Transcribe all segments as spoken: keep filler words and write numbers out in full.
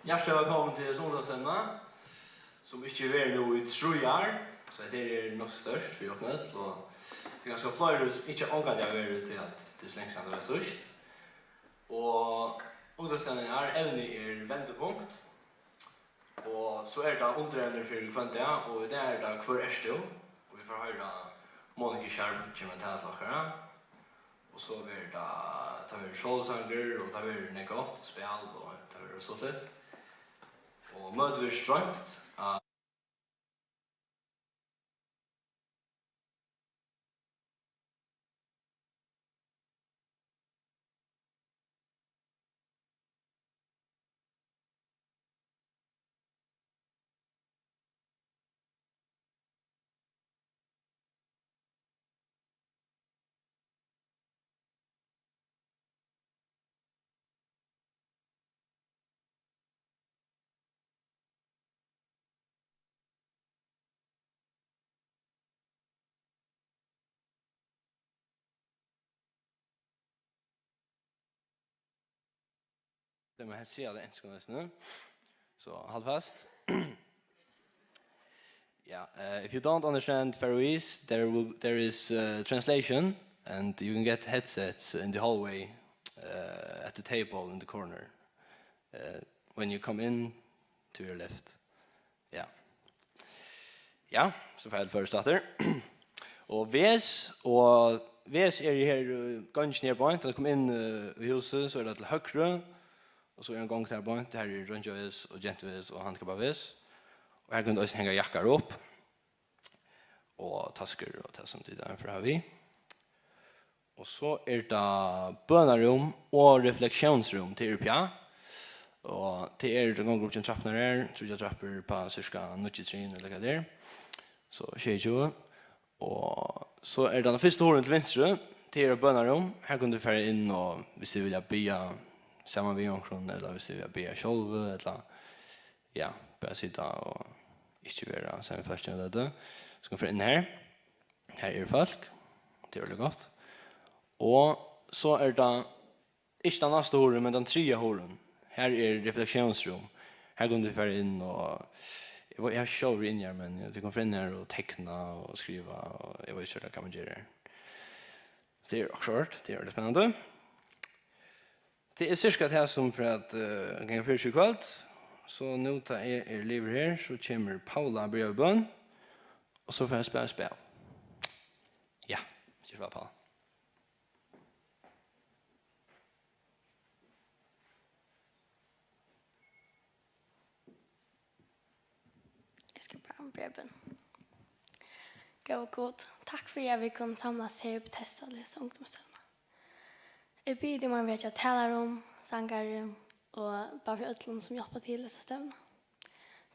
Hjartaliga vælkomin til hesa ungdómsstevnuna, sum ikki hevur verið nú í trý ár, so hetta her er nokk stórt fyri okkum øll, og tað er kanska fleiri, sum ikki ongantíð hava verið, tí at tað er so langt síðan tað var síðst. Og ungdómsstevnan her, evnið er vendipunkt, og so er tað undirevnir fyri hvønn dag, og í dag er tað Hvør ert tú? Og vit fara at hoyra Monika Sharp kemur at tala til okkara. Og so verður tað, tað verður solosangur, og tað verður nógv gott spæl, og tað verður stuttligt. Og møtið verður stroymt av Tað má helst siga tað á enskum eisini. So, hald fast. Yeah, uh, if you don't understand Faroese, there will, there is, uh, translation, and you can get headsets in the hallway, uh, at the table in the corner, uh, when you come in to your left. Ja. Ja, so fari eg føroyskt aftur. Og Vegis, og Vegis er her, eh, gongdin her beint, tá tú kemur inn, eh, í húsið, so er tað til høgru, og so er ein gongd her beint, her er Dreingjavegis og Gentuvegis og Handikappavegis. Og her kunnu eisini hanga jakkar upp, og taskur og tað sum tit eiga at hava við. Og so er tað bønarúm og refleksiónsrúm, tað er uppi, ja. Og tað er, tað gongur upp til trappurnar her, tríggjar trappur upp á sirka níggju trin, ella hvat tað er. So sjeyogtjúgu. Og so er tað tann fyrsta hurðin til vinstru, tað er bønarúm. Her kunnu tit fara inn, og viss tit vilja biðja saman við onkrum, ella viss tit vilja biðja sjálvi, ella, ja, bara sita og ikki vera saman við fólki, ella tað. So kunnu fara inn her. Her eru fólk. Tað er øgiliga gott. Og so er tað ikki tann næsta hurðin, men tann triðja hurðin. Her er refleksiónsrúm. Her kunnu tit fara inn og, eg veit, eg havi ikki sjálvur verið inni her, men tit kunnu fara inn her og tekna og skriva, og eg veit ikki hvat man ger her. So tað er okkurt, tað er øgiliga spennandi. Tað er cirka tað sum fer at, eh, ganga fyri seg í kvøld. So nú tá eg eri liðugur her, so kemur Paula at byrja við bøn, og so fara vit at spæla spæl. Ja, ger so væl, Paula. Eg skal bara biðja bøn. Góði Gud, takk fyri at vit kunnu samlast her í Betesda og lesa ungdómsstevnu. Eg biði teg um at vekja talarum, sangarum og bara fyri øllum sum hjálpa til hesa stevnu.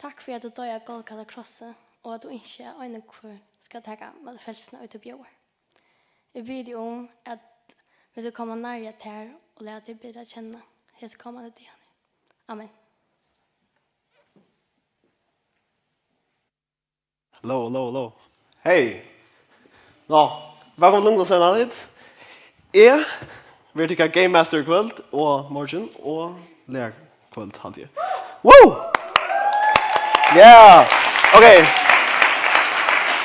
Takk fyri at tú doyði á Golgata krossi og at tú ynskir at ein og hvør skal taka móti frelsuna ið tú bjóðar. Eg biði teg um at vit skal koma nærri tær og læra teg betur at kenna hesa komandi dagarnar. Amen. Hello, hello, hello. Hey. Nå, vælkomin til ungdómsstevnuna. Eg verði tykkara game master í kvøld og morgin og leygarkvøld, haldi eg. Woo! Yeah! Ok.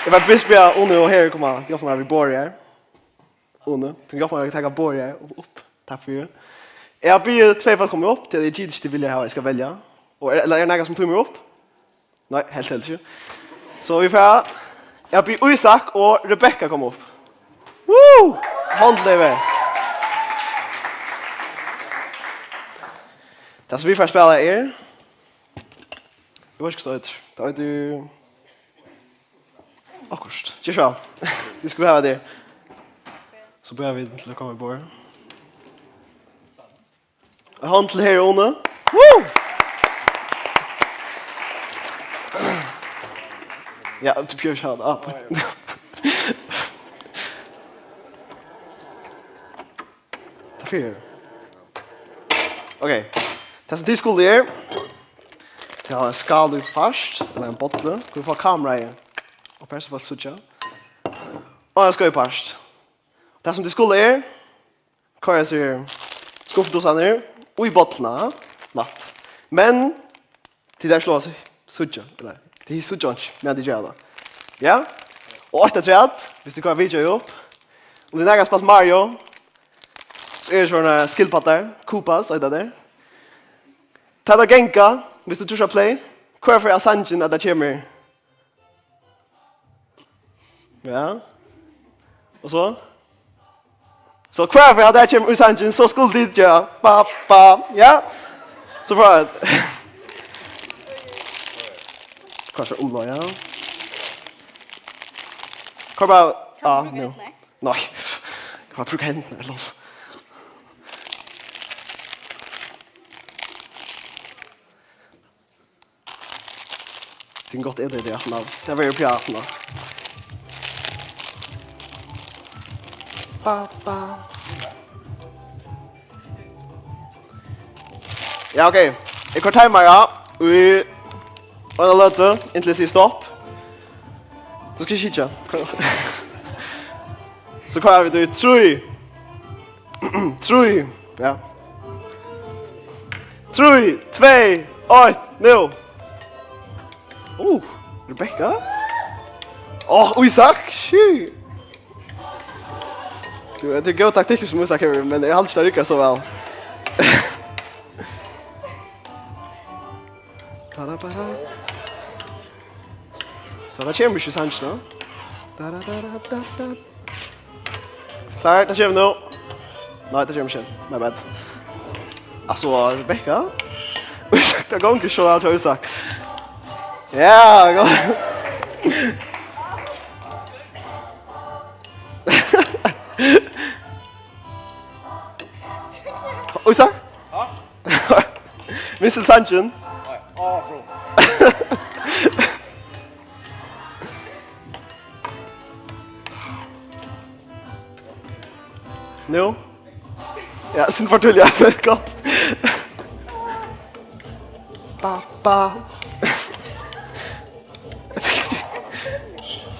Eg var fyrst biðja Uni og Heri koma hjálpa mær við borðið her. Uni, tú hjálpar mær at taka borðið her og upp. Takk fyri. Eg havi biðið tvey fólk koma upp, tí eg giti ikki, tit vilja hava, eg skal velja. Og er, ella er nakar sum tímir upp? Nei, helt, helt ikki. So vit fara, eg havi biðið Ísak og Rebekka koma upp. Woo! Hond til tey bæði. Tað sum vit fara at spæla er, eg veit ikki, hvat tað eitur. Tað eitur okkurt. Ger so væl. Vit skulu hava teg. So biðja vit til at koma við borðið. Ein hond til Heri og Uni. Woo! Ja, du prøvar at shout out. Takk fyri. Ok. Tað sum tit skulu er, tit hava ein skála fast, ella ein bolla. Kunnu vit fáa kameraið upp her, so fólk síggja? Og ein skeivur part. Tað sum tit skulu er, koyra so skuffudusarnar í bolluna, lætt. Men Tit har sláa seg, síggja, ella, tit síggja einki, meðan tit gera tað. Ja? Og eitt afturat, viss tit koyra video upp. Um tit nakað spælt Mario, so eru sovorðnar skilpaddar, Koopas, eita tær. Tá tær ganga, viss tú trýstir á play, hvør fær av sangin at tað kemur? Ja. Og so? So hvør fær av tað kemur í sangin, so skulu tit gera. Ba, ba, ja. So fá eg. Hvør skal umløga? Hvør bara? Kann Ah, man brúka no. Hendurnar? Nei. Hvør brúka hendurnar, los. Tað er gott, eg, tað er aftan av. Tað verður uppi aftan av. Ba, ba. Ja, ok. Eg koyri timer, ja. Í eina løtu, inntil eg sigi stopp. Tú skal ikki hyggja. So koyra vit í trý. Trý. Ja. Trý, tvey, eitt, nú. Uh, Rebecca? Ó, Ísak, shit. Tú, tað er góð taktikkur sum Ísak hevur, men eg haldi ikki, tað riggar so væl. Bara, bara. So, tað kemur ikki í sangin, no? Da, da, da, da, da, da. Klár, tað kemur nú. Nei, tað kemur ikki. My bad. Altso, Rebecca? Ísak, tað gongur so væl, Ísak. Ja, gott. Ísak? Ha? Viss tú sangin? Nei. Á, bro. Nú? Ja, sum fortelja, ja, men gott. Ba, ba.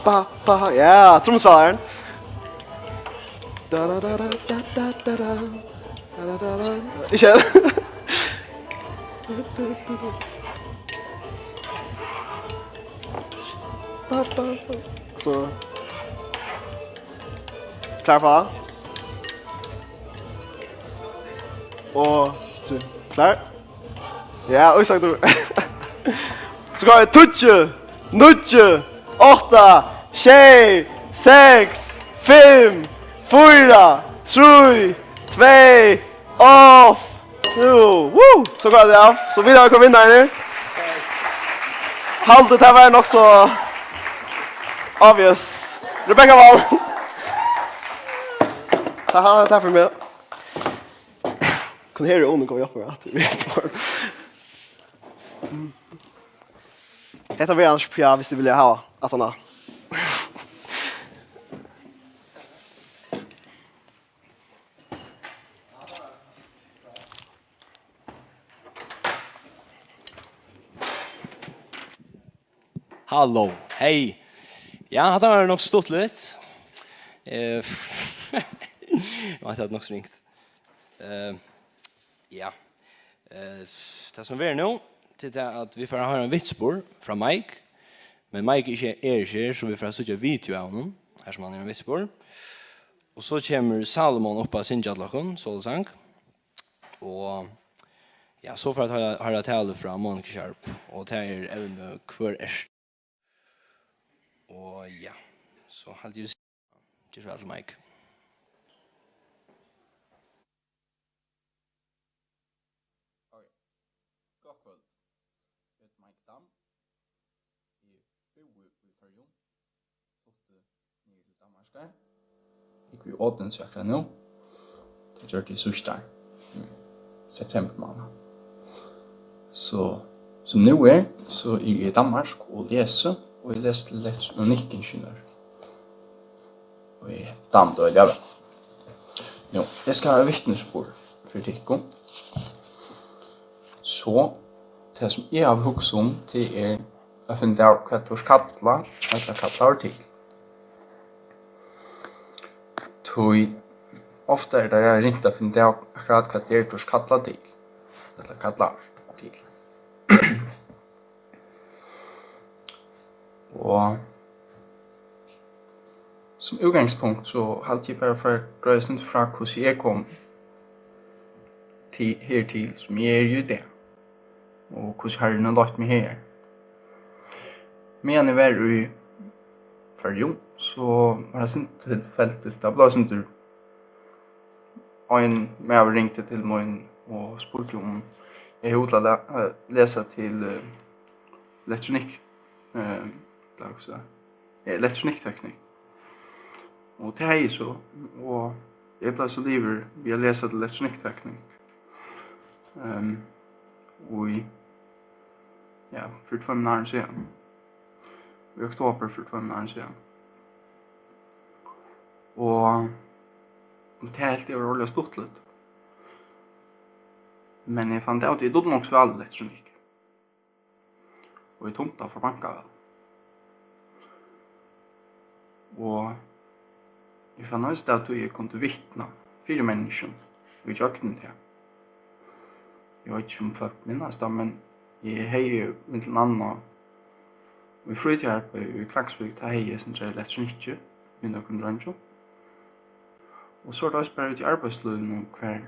Ba, ba. Ja, trummuspælarin. Da, da, da, da. Ikki. Ba, ba, ba. So. Klár fyri tað? Og so. Klár? Ja, og sagt tú. So gongur tað. Tíggju, níggju, átta, sjey, seks, fimm, fýra, trý, tvey, off. Nú, woo, so gongur tað av. So vit hava komið inn her. Haldi tað var nokk so obvious. Rebecca vann. Haha, takk fyri meg. Kann her er Uni koma upp her, at vit fáa. Hetta verður annars pja, viss tit vilja hava aftaná. Halló, hey. Ja, hatta var nokk stuttligt. Eh, eg veit, tað er nokk so ringt. Eh, ja. Eh, tað sum verður nú, tað er tað, at vit fara at hoyra ein vitspurning frá Mike. Men Mike er ikki, er ikki her, so vit fara at síggja video av honum, har sum hann er ein vitspurning. Og so kemur Salomon upp at syngja til okkum, solosang. Og, ja, so fara vit at hoyra, hoyra talu frá Monika Sharp, og tað er evnið Hvør ert? Og ja, so haldi eg, ger so væl til, Mike. Ok. Gott kvøld. Eg eiti Mike Dam. Eg búði í Føroyum. Flutti niður til Danmarkar. Eg búgvi í Odense akkurát nú. Tað gjørdi eg síðst ár, í septembur mánað. So, sum nú er, so eri eg í Danmark og lesi, og eg lesi til elektronikingeniør. Og eg dámdi øgiliga væl. Nú, eg skal hava vitnisburð fyri tykkum. So, tað sum eg havi hugsað um, tað er at finna út av, hvat tú ert kallað, ella kallaður til. Tí ofta er tað ringt at finna út av, akkurát hvat tað er, tú ert kallað til, ella kallaður til. Og sum útgangspunkt, so haldi eg bara, fari at greiða eitt sindur frá, hvussu eg kom til, hertil, sum eg eri í dag, og hvussu Harrin hevur leitt meg her. Meðan eg var í Føroyum, so var tað eitt sindur tilfeldigt, tað bleiv eitt sindur, ein maður ringdi til mín og spurdi, um eg hevði hug til at le-, eh, lesa til, eh, elektronikk, eh, hvat skal eg siga, elektronikk, teknikk. Og tað hevði eg so, og eg bleiv so liðugur við at lesa til elektronikk, teknikk, ehm, í, ja, fyri tveimum árum síðan. Í oktober fyri tveimum árum síðan. Og, og tað helt eg var ordiliga stuttligt. Men eg fann út av, at eg dugdi nokk so væl elektronikk. Og eg tumlaði forbankað væl. Og eg fann eisini út av, at eg kundi vitna fyri menniskjum í gjøgnum tað. Eg veit ikki, um fólk minnast tað, men eg hevði millum annað í frítíðararbeiði í Klaksvík, tá hevði eg eitt sindur elektronikki við nøkrum dreingjum. Og so er tað eisini bara úti í arbeiðslívinum, hvar,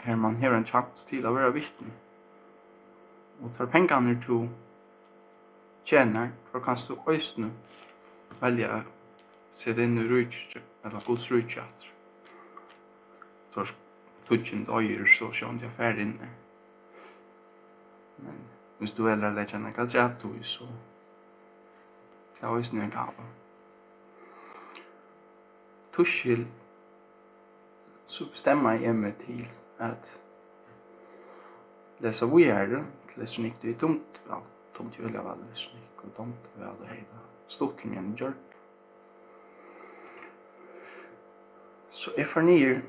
har man hevur ein kjans til at vera vitni. Og teir pengarnir, tú tenar, teir kanst tú eisini velja at seta inn í ríkið, ella Guds ríki aftur. Teir tíggju doyggja, so sjálvandi at fara inn har. Men viss tú velur at leggja nakað afturat, so tað er eisini ein gáva. Tískil, so bestemmaði eg meg til at lesa víðari til elektronikk. Tí eg tímdi, ja, tímdi øgiliga væl elektronikk og dámdi væl at hava tað stuttligt, meðan eg gjørdi. So eg fór niður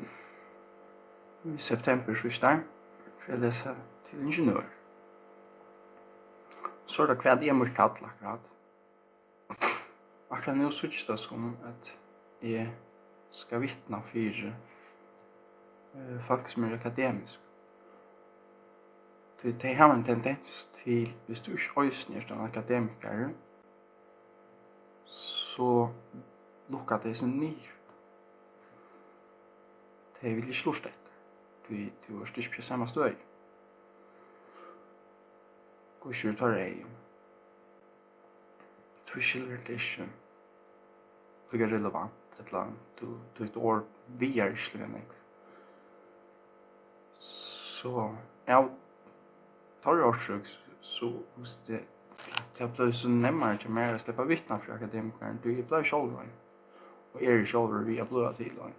í september síðsta ár fyri at lesa til ingeniør. So er tað, hvat er mítt kall akkurát? Akkurát nú síggi eg tað sum, at eg skal vitna fyri, eh, fólk, sum eru akademisk. Tí tey hava ein tendens til, viss tú ikki eisini ert ein akademikari, so lukka tey seg niður. Tey vilja ikki lurta eftir, tí tú ert ikki á sama støði. Hvussu eru teirra eygu? Tískil er tað ikki líka relevant, ella tú, títt orð vigar ikki líka nógv. So, av teirri orsøk, so, so, hugsi eg, tað bleiv so nemmari hjá mær at sleppa at vitna fyri akademikaran, tí eg bleiv sjálvur ein, og eri sjálvur við at blíva til ein.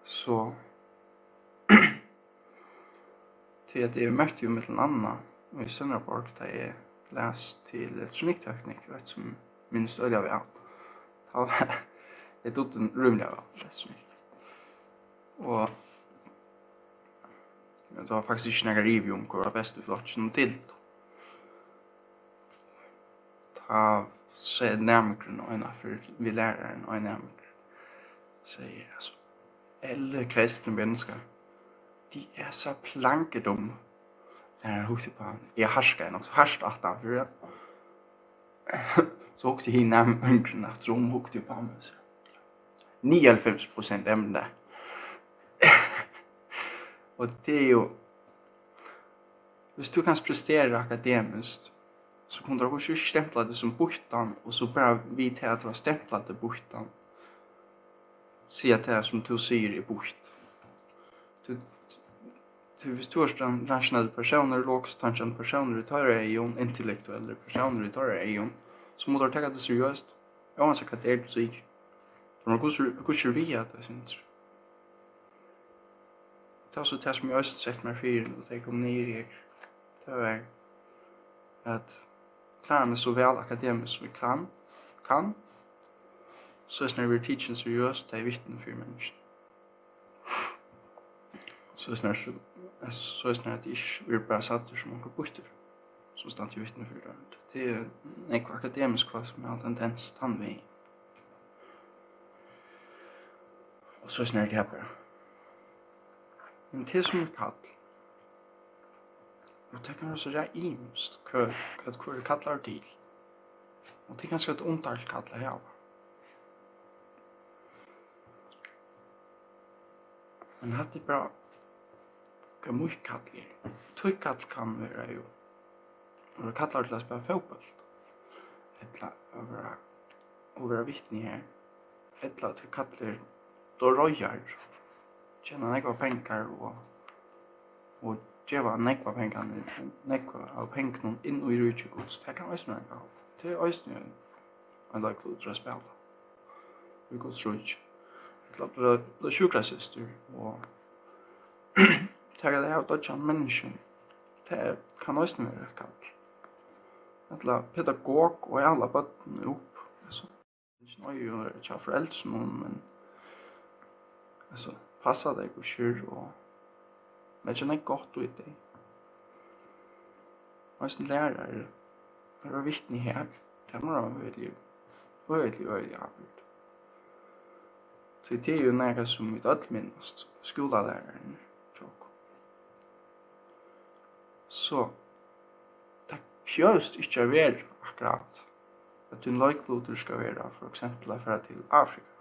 So, tí at eg møtti jo millum annað í Sønderborg, tá eg las til elektronikteknikk, eitt sum minnist øgiliga væl. Tá var, eg dugdi rímiliga væl elektronikk. Og tað var faktiskt ikki nakar ivi um, hvør var best í flokkinum til. Tá segði næmingurin eina ferð við læraran, ein næmingur segði, altso, alle kristne mennesker, de er så plankedumme. Lærarin hugdi upp á hann. Eg harkaði nokk so hart aftan fyri. So hugdi hin næmingurin aftur um, hugdi upp á meg, so, nioghalvfems procent er man der. Og tað er jo, viss tú kanst prestera akademiskt, so kunnu teir hvussu ikki stempla teg sum býttan, og so bara við tað at tú hevur stemplað teg býttan, siga, at tað sum tú sigur er býtt. Tú, tú, viss tú ert ein rasjonellur persónur, logiskt tankandi persónur í teirra eygum, intellektuellur persónur í teirra eygum, so mugu teir taka teg seriøst, óansæð hvat tað er, tú sigur. Tú mugu hvussu, hvussu viga tað, eitt sindur. Tað var so tað, sum eg eisini setti mær fyri, og tá eg kom niður her. Tað var at klára meg so væl akademiskt, sum eg kann, kann. Soleiðis, at eg verði tikin seriøst, tá eg vitni fyri menniskjum. Soleiðis, at, soleiðis, at eg ikki verði bara sæddur sum onkur býttur, sum stendur og vitnar fyri teimum. Tað er nógv akademisk fólk, sum hava tendens tann vegin. Og soleiðis er tað bara. Men tað er sum eitt kall. Og tað kann vera so rætt ymiskt, hvat, hvat hvør er kallaður til. Og tað er kanska eitt undarligt kall at hava. Men hatta er bara, hvat mítt kall er. Títt kall kann vera jú, at vera kallaður til at spæla fótbólt, ella at vera, at vera vitni her, ella at tú kallar til reiðar, tjena nógvar pengar og, og geva nógvar pengar, nógvar av pengunum inn í ríki Guds. Tað kann eisini vera ein gáva. Tað er eisini ein, ein leiklutur at spæla í Guds ríki. Ella at blíva, blíva sjúkrasystir og taka tey av doyggjandi menniskjum. Tað er, kann eisini vera eitt kall. Ella pedagog og ala børnini upp. Altso, ikki noyðugt hjá foreldrunum, men, altso, passa tey, hvussu er, og leggja nógv gott í tey. Eisini lærari, vera vitni her, tað má vera øgiliga, øgiliga, øgiliga ábyrgt. Tí tað er jú nakað, sum vit øll minnast, skúlalærarin hjá okkum. So, tað behøvist ikki at vera akkurát, at tín leiklutur skal vera, for eksempel, at fara til Afrika,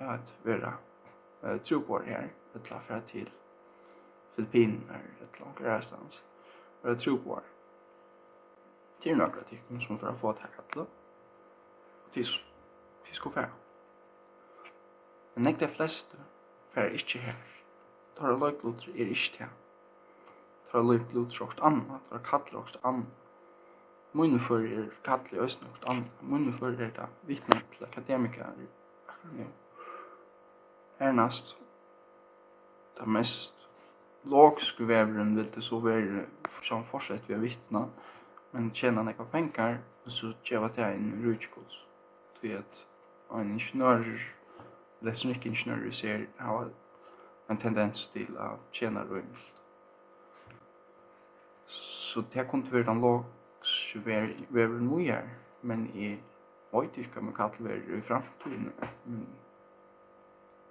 at vera, eh, trúboðari har, ella at fara til Filippinirnar, ella onkra aðrastaðni, vera trúboðari. Tað eru nøkur av tykkum, sum fara at fáa tað kallið, og tit, tit skulu fara. Men nógv tey flestu fara ikki har. Teirra leiklutur er ikki tað. Teirra leiklutur er okkurt annað. Teirra kall er okkurt annað. Míni føri er kallið eisini okkurt annað. Míni føri er tað vitni til akademikarar akkurát nú. Hernæst, tann mest logisku vegurin vildi so verið, sum fortsett við at vitna, men tjena nógvar pengar, og so geva tað inn í ríki Guds. Tí at ein ingeniørur, elektronikingeniørur, sær hava ein tendens til at tjena rímiligt. So tað kundi verið tann logiski ver-, vegurin víðari, men eg veit ikki, hvat mítt kall verður í framtíðini. Men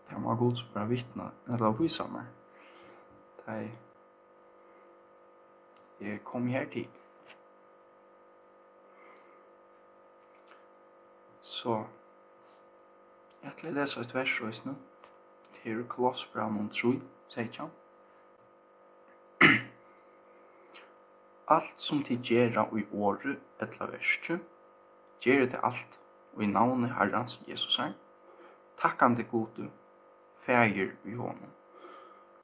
tað má Gud so bara vitna, ella vísa mær, tá eg, eg komi her til. So, eg ætli at lesa eitt vers eisini. Tað er úr Kolossabrævinum trý, seytjan. Alt, sum tit gera í orði ella verki, gerið tað alt í navni Harrans Jesusar, takkandi Gudi, Faðir í honum.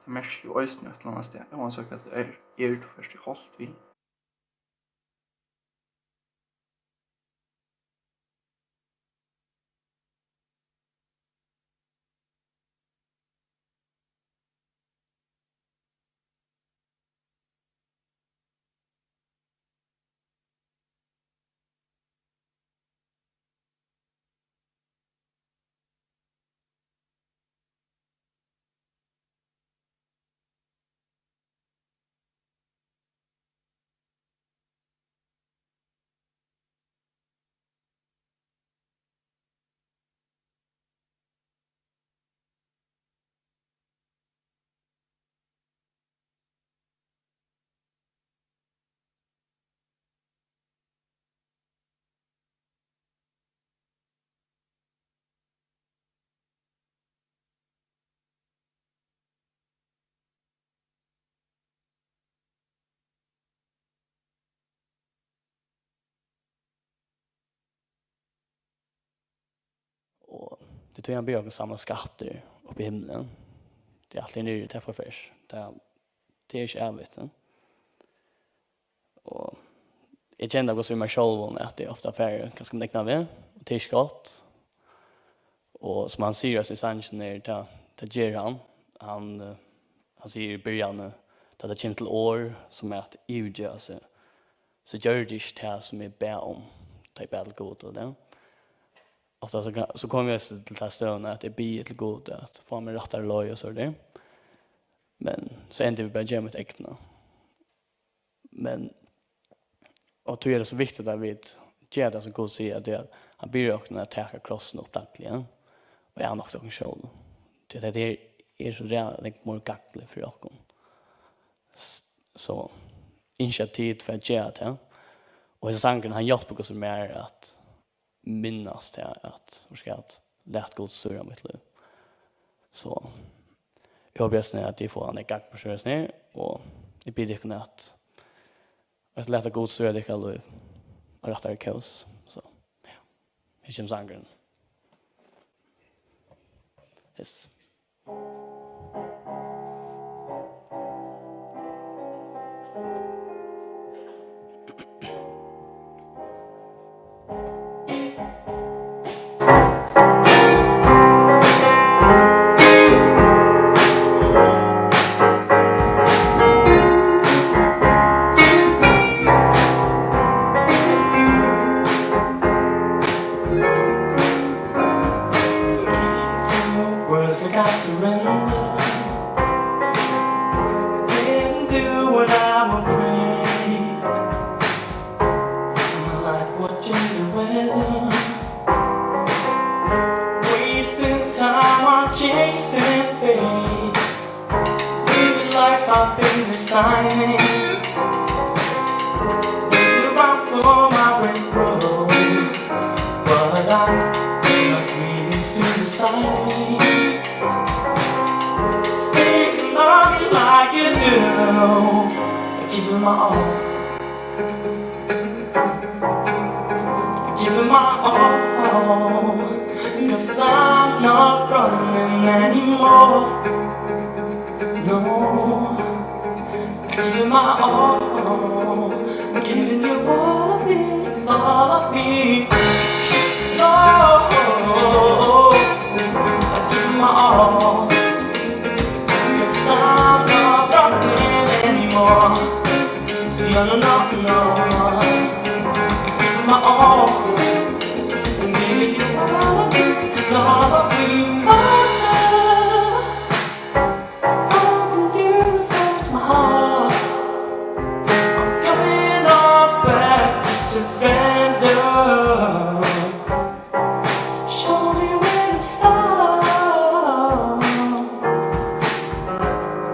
Tað merkir jú eisini eitt ella annað stað, óansett hvat tað er, er tú fert í holt við. Og tað er tí hann biður okkum samla skattir uppi í himli. Tað er alt her niðri, tað er forferdis. Tað, tað er ikki ævigt, ja. Og eg kenni tað gott við mær sjálvum, at eg ofta fari kanska mín egna veg, og tað er ikki gott. Og sum hann sigur, altso, í sanginum er, tað, tað ger hann. Hann, eh, hann sigur í byrjanini, tá tað kemur til orð, sum er at yvirgeva seg, so gjørdi eg ikki tað, sum eg bað um, tá eg bað til Gud, og tað. Ofta so ka-, so komi eg til ta støðuna, at eg biði til Gud, at fáa meg rættari leið og so tað. Men so endi eg við bara at gera mítt egna. Men, og tí er tað so viktigt, at vit gera tað, sum Gud sigur, at tað er, hann biður okkum at taka krossin upp dagliga, og avnokta okkum sjálv. Tí at tað er, er so ræðuliga nógv meira gagnligt fyri okkum. S-, so, ynskja tit fyri at gera tað, Og hesin sangurin, hann hjálpir okkum sum er at minnast tað, at, hvat skal eg, at lat Gud stýra mítt lív. So, eg hopi eisini, at tit fáa hann í gang við sær, og eg biði tykkum at, at lata Gud stýra tykkara lív á rættari kós. So, ja. Her kemur sangurin. Yes. Words like I surrender. Didn't do what I would pray. My life watching the weather. Wasting time on chasing fate. With the life I've been designing. Waiting around for my breakthrough. But I cannot please to decide me. Stay loving like you do. I give you my all. I give you my all. 'Cause I'm not running anymore. No. I give you my all. I'm giving you all of me, all of me. No, I give you my all. 'Cause I'm not running anymore. No, no, no, no. I give you my all. I'm giving you all of me, all of me, all of me. Confused, search my heart. I'm coming on back to surrender. Show me where to start.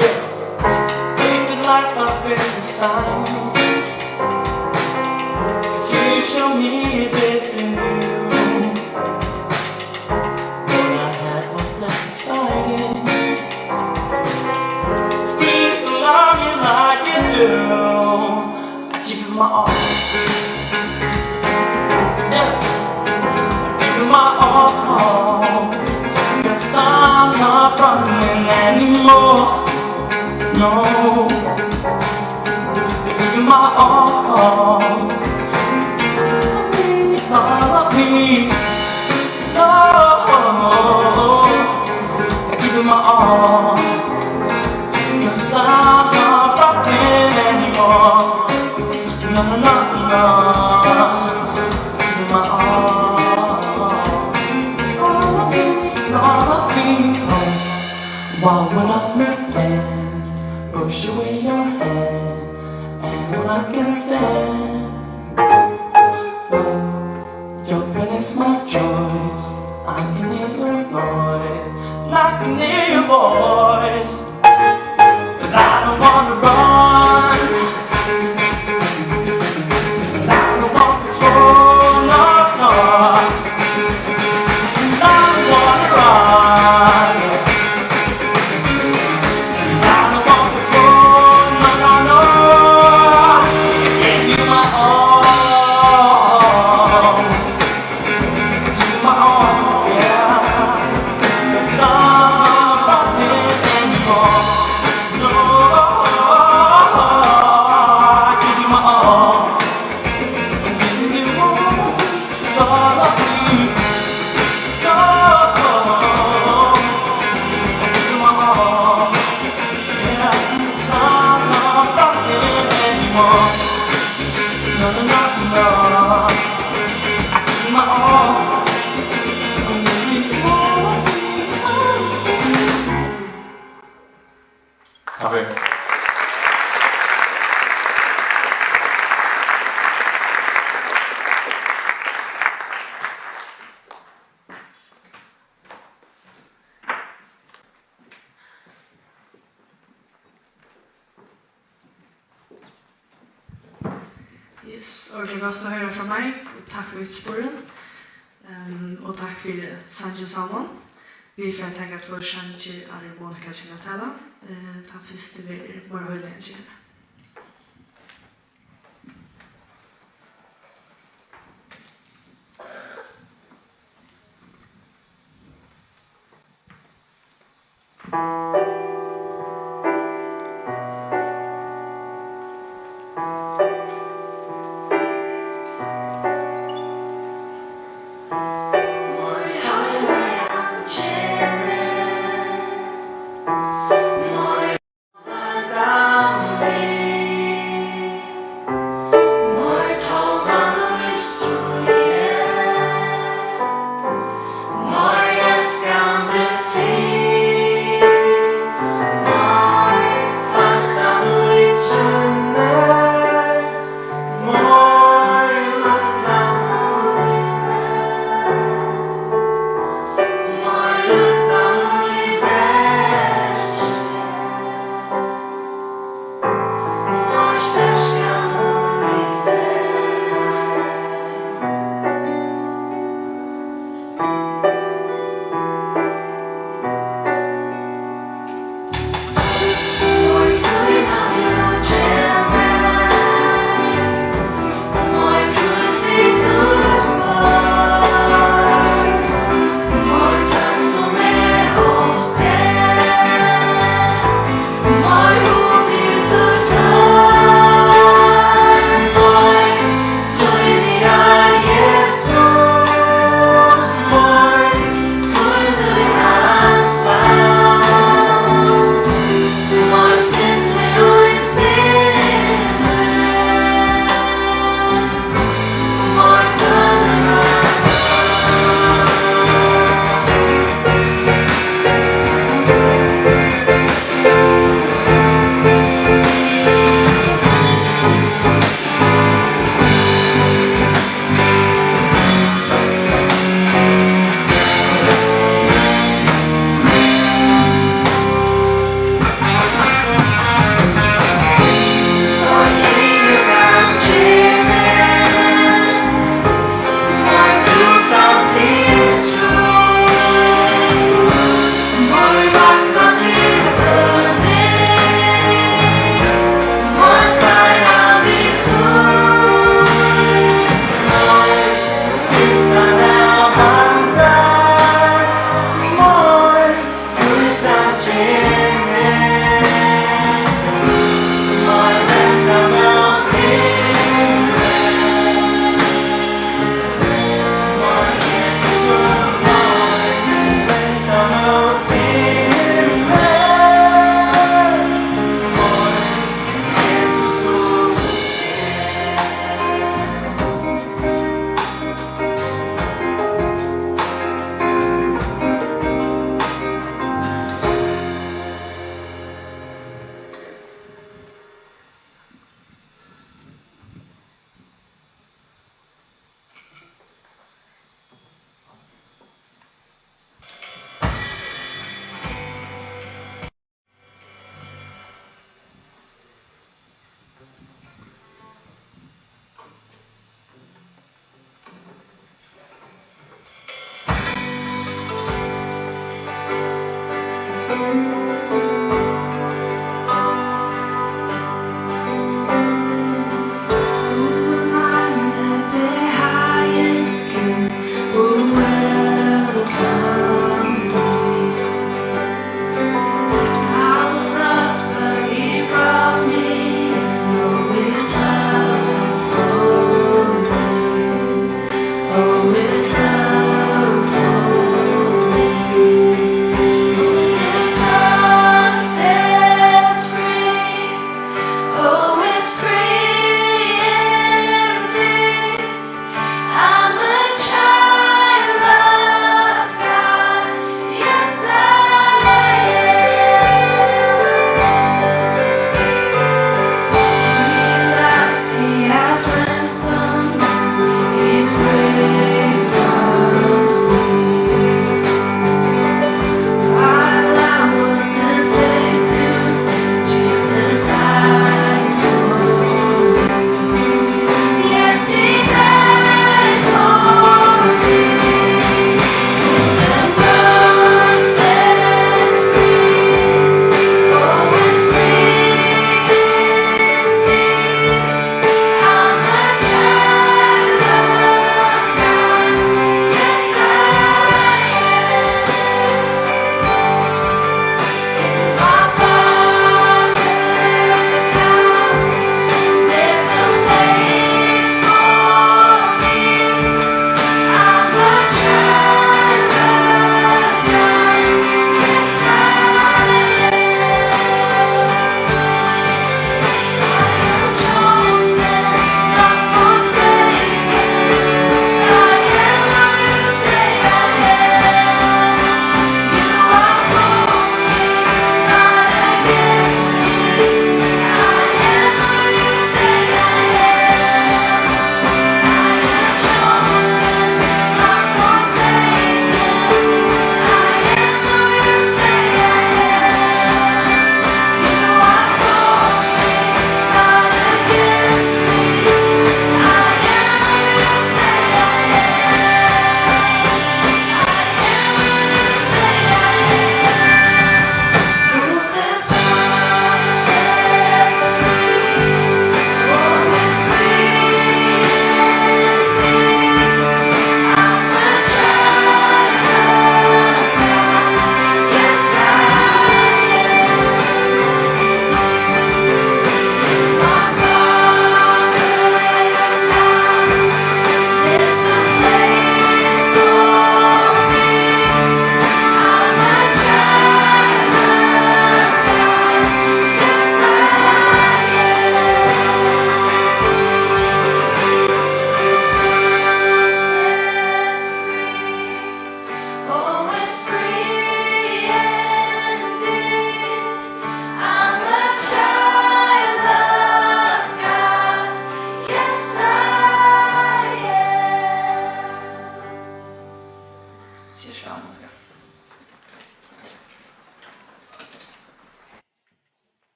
Yeah, with the life I've been designed. 'Cause you show me a different view. What I had was less exciting. Please love me like you do. I give you my all. Yeah. I give you my all. 'Cause I'm not running anymore. No. I give you my all. All of me. Oh, I give you my all. 'Cause I'm not running anymore. No, no, no, no. I give you my all. All of me, all of me. Why would I make plans? Push away your hand, and I can stand. Your pain is my choice. I can hear your noise, and I can hear your voice. But I don't wanna run. And I don't want control, no, no. And I don't wanna run. And I don't want control, no, no, no. I give you my all. I give you my all, yeah. 'Cause I'm not running anymore. No, I give you my all. I'm giving you all, all of me. No, I give you my all. Yeah, 'cause I'm not running anymore. No, no, no, no. I give you my all. I'm giving you all of me. Takk fyri. Ja, Yes, ordiliga gott at hoyra frá Mike, og takk fyri eftirspurnin. Ehm, og takk fyri sangin, Salman. Vit fara at taka tveir sangir, áðrenn Monika kemur at tala. Eh, tann fyrsti verður Meira Heilagin gevur.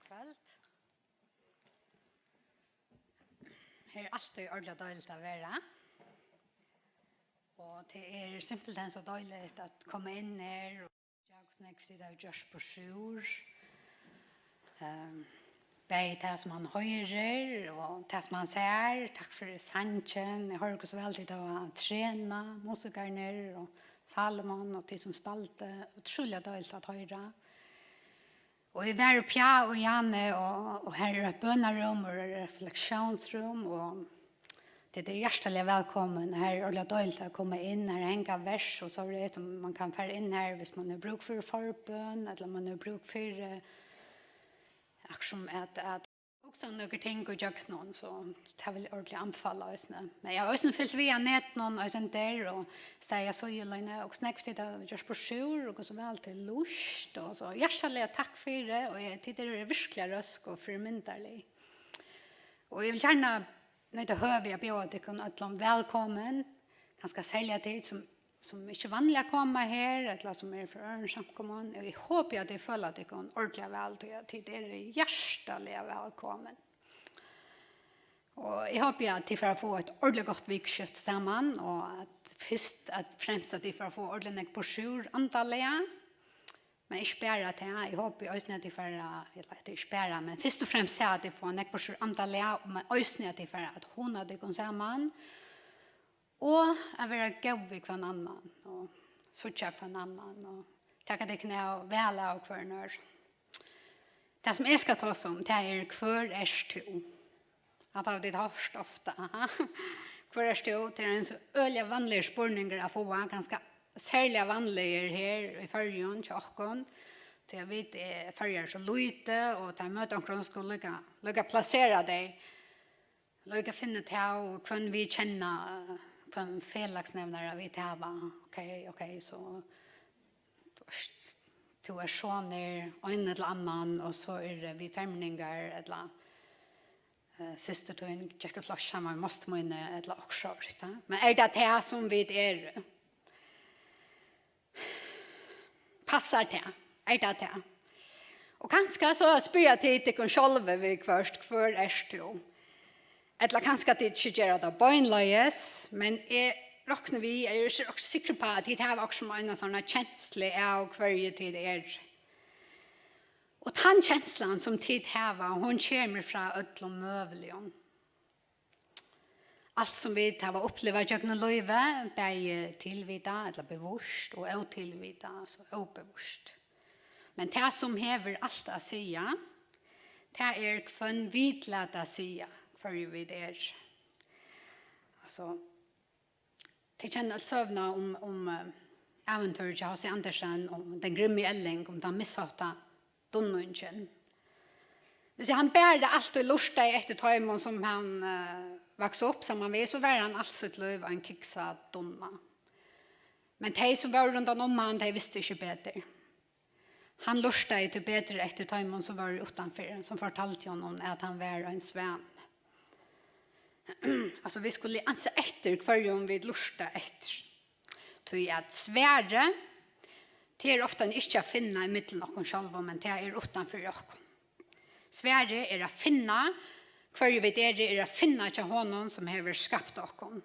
Kvøld. Her er altíð ordiliga deiligt at vera. Og tað er simpelthen so deiligt at koma inn her og ja, hvussu nógv tit hava gjørt burtur úr. Ehm, bæði tað sum man hoyrir og tað sum man sær. Takk fyri sangin. Eg hoyri hvussu væl tit hava trenað, musikararnir og Salomon og tit sum spældu. Ótrúliga deiligt at hoyra. Og eg var uppi á og Jane, og, og her er eitt bønarúm og reflektiónsrúm, og tit eru hjartaliga vælkomin. Her er ordiliga deiligt at koma inn. Her hanga vers og so er tað, man kann fara inn her, hvis man hevur brúk fyri forbøn, ella man hevur brúk fyri, eh, akkurát sum at, at hugsa um nøkur ting í gjøgnum, so tað vil eg ordiliga anbefala eisini. Men eg havi eisini fylgt við á netinum, eisini der, og staðið á síðulínu, og snakka við tit, tað gjørt burtur úr, og hvussu væl tit lurta, og so hjartaliga takk fyri, og eg, tit eru virkuliga røsk og fyrimyndarlig. Og eg vil gjarna nýta høvið at bjóða tykkum øllum vælkomin, kanska serliga tit, sum sum ikki vanliga koma her, ella sum eru frá øðrum samkomum, og eg hopi, at tit føla tykkum ordiliga væl, tí at tit eru hjartaliga vælkomin. Og eg hopi, at tit fara at fáa eitt ordiliga gott vikuskifti saman, og at fyrst og fremst, at tit fara at fáa ordiliga nógv burtur úr andaliga, men ikki bara tað, eg hopi eisini, at tit fara, ella, tað er ikki bara, men fyrst og fremst tað, at tit fáa nógv burtur úr andaliga, men eisini, at tit fara at hugna tykkum saman, og at vera góð við hvønn annan og síggja hvønn annan og taka tykkum av, væl av hvørjum øðrum. Tað, sum eg skal tosa um, tað er: Hvør ert tú? Hatta hava tit hoyrt ofta, aha. Hvør ert tú? Tað er ein so øgiliga vanligur spurningur at fáa, kanska serliga vanligur her í Føroyum hjá okkum, tí at vit, eh, Føroyar er so lítið, og tá ið møta onkrum, skulu líka, líka plasera tey. Líka finna út av hvønn vit kenna, hvønn felagsnevnara vit hava. Ok, ok, so tú ert, tú ert sonur ein ella annan, og so eru vit fermingar, ella, eh, systir tín gekk í flokki saman við mostur míni, ella okkurt sovorðið, ja. Men er tað tað sum vit eru? Passar tað? Er tað tað? Og kanska so spyrja tit tykkum sjálvi viðhvørt: Hvør ert tú? Ella kanska tit ikki gera tað beinleiðis, men eg rokni við, eg eri ikki sikker uppá, at tit hava okkurt sum eina sovorðna kenslu av, hvørji tit eru. Og tann kenslan, sum tit hava, hon kemur frá øllum møguligum. Alt sum vit hava upplivað gjøgnum lívið, bæði tilvitað ella bevíst og ótilvitað, altso óbevíst. Men tað, sum hevur alt at siga, tað er, hvønn vit lata siga, hvørji vit eru. Altso, tit kenna øll søguna um, um, eh, ævintýrið hjá H C Andersen, um den grimme ælling, um tann mishátta dunningin. Hvis hann bara altíð lurtaði eftir teimum, sum hann, eh, vaks upp saman við, so var hann alt sítt lív ein kiksað dunna. Men tey, sum vóru rundan um hann, tey vistu ikki betur. Hann lurtaði tíbetur eftir teimum, sum vóru uttanfyri, sum fortaldu honum, at hann var ein svanur. Altso, vit skulu ansa eftir, hvørjum vit lurta eftir. Tí at svarið, tað er ofta ikki at finna ímillum okkum sjálvum, men tað er uttanfyri okkum. Svarið er at finna, hvørji vit eru, er at finna hjá honum, sum hevur skapt okkum.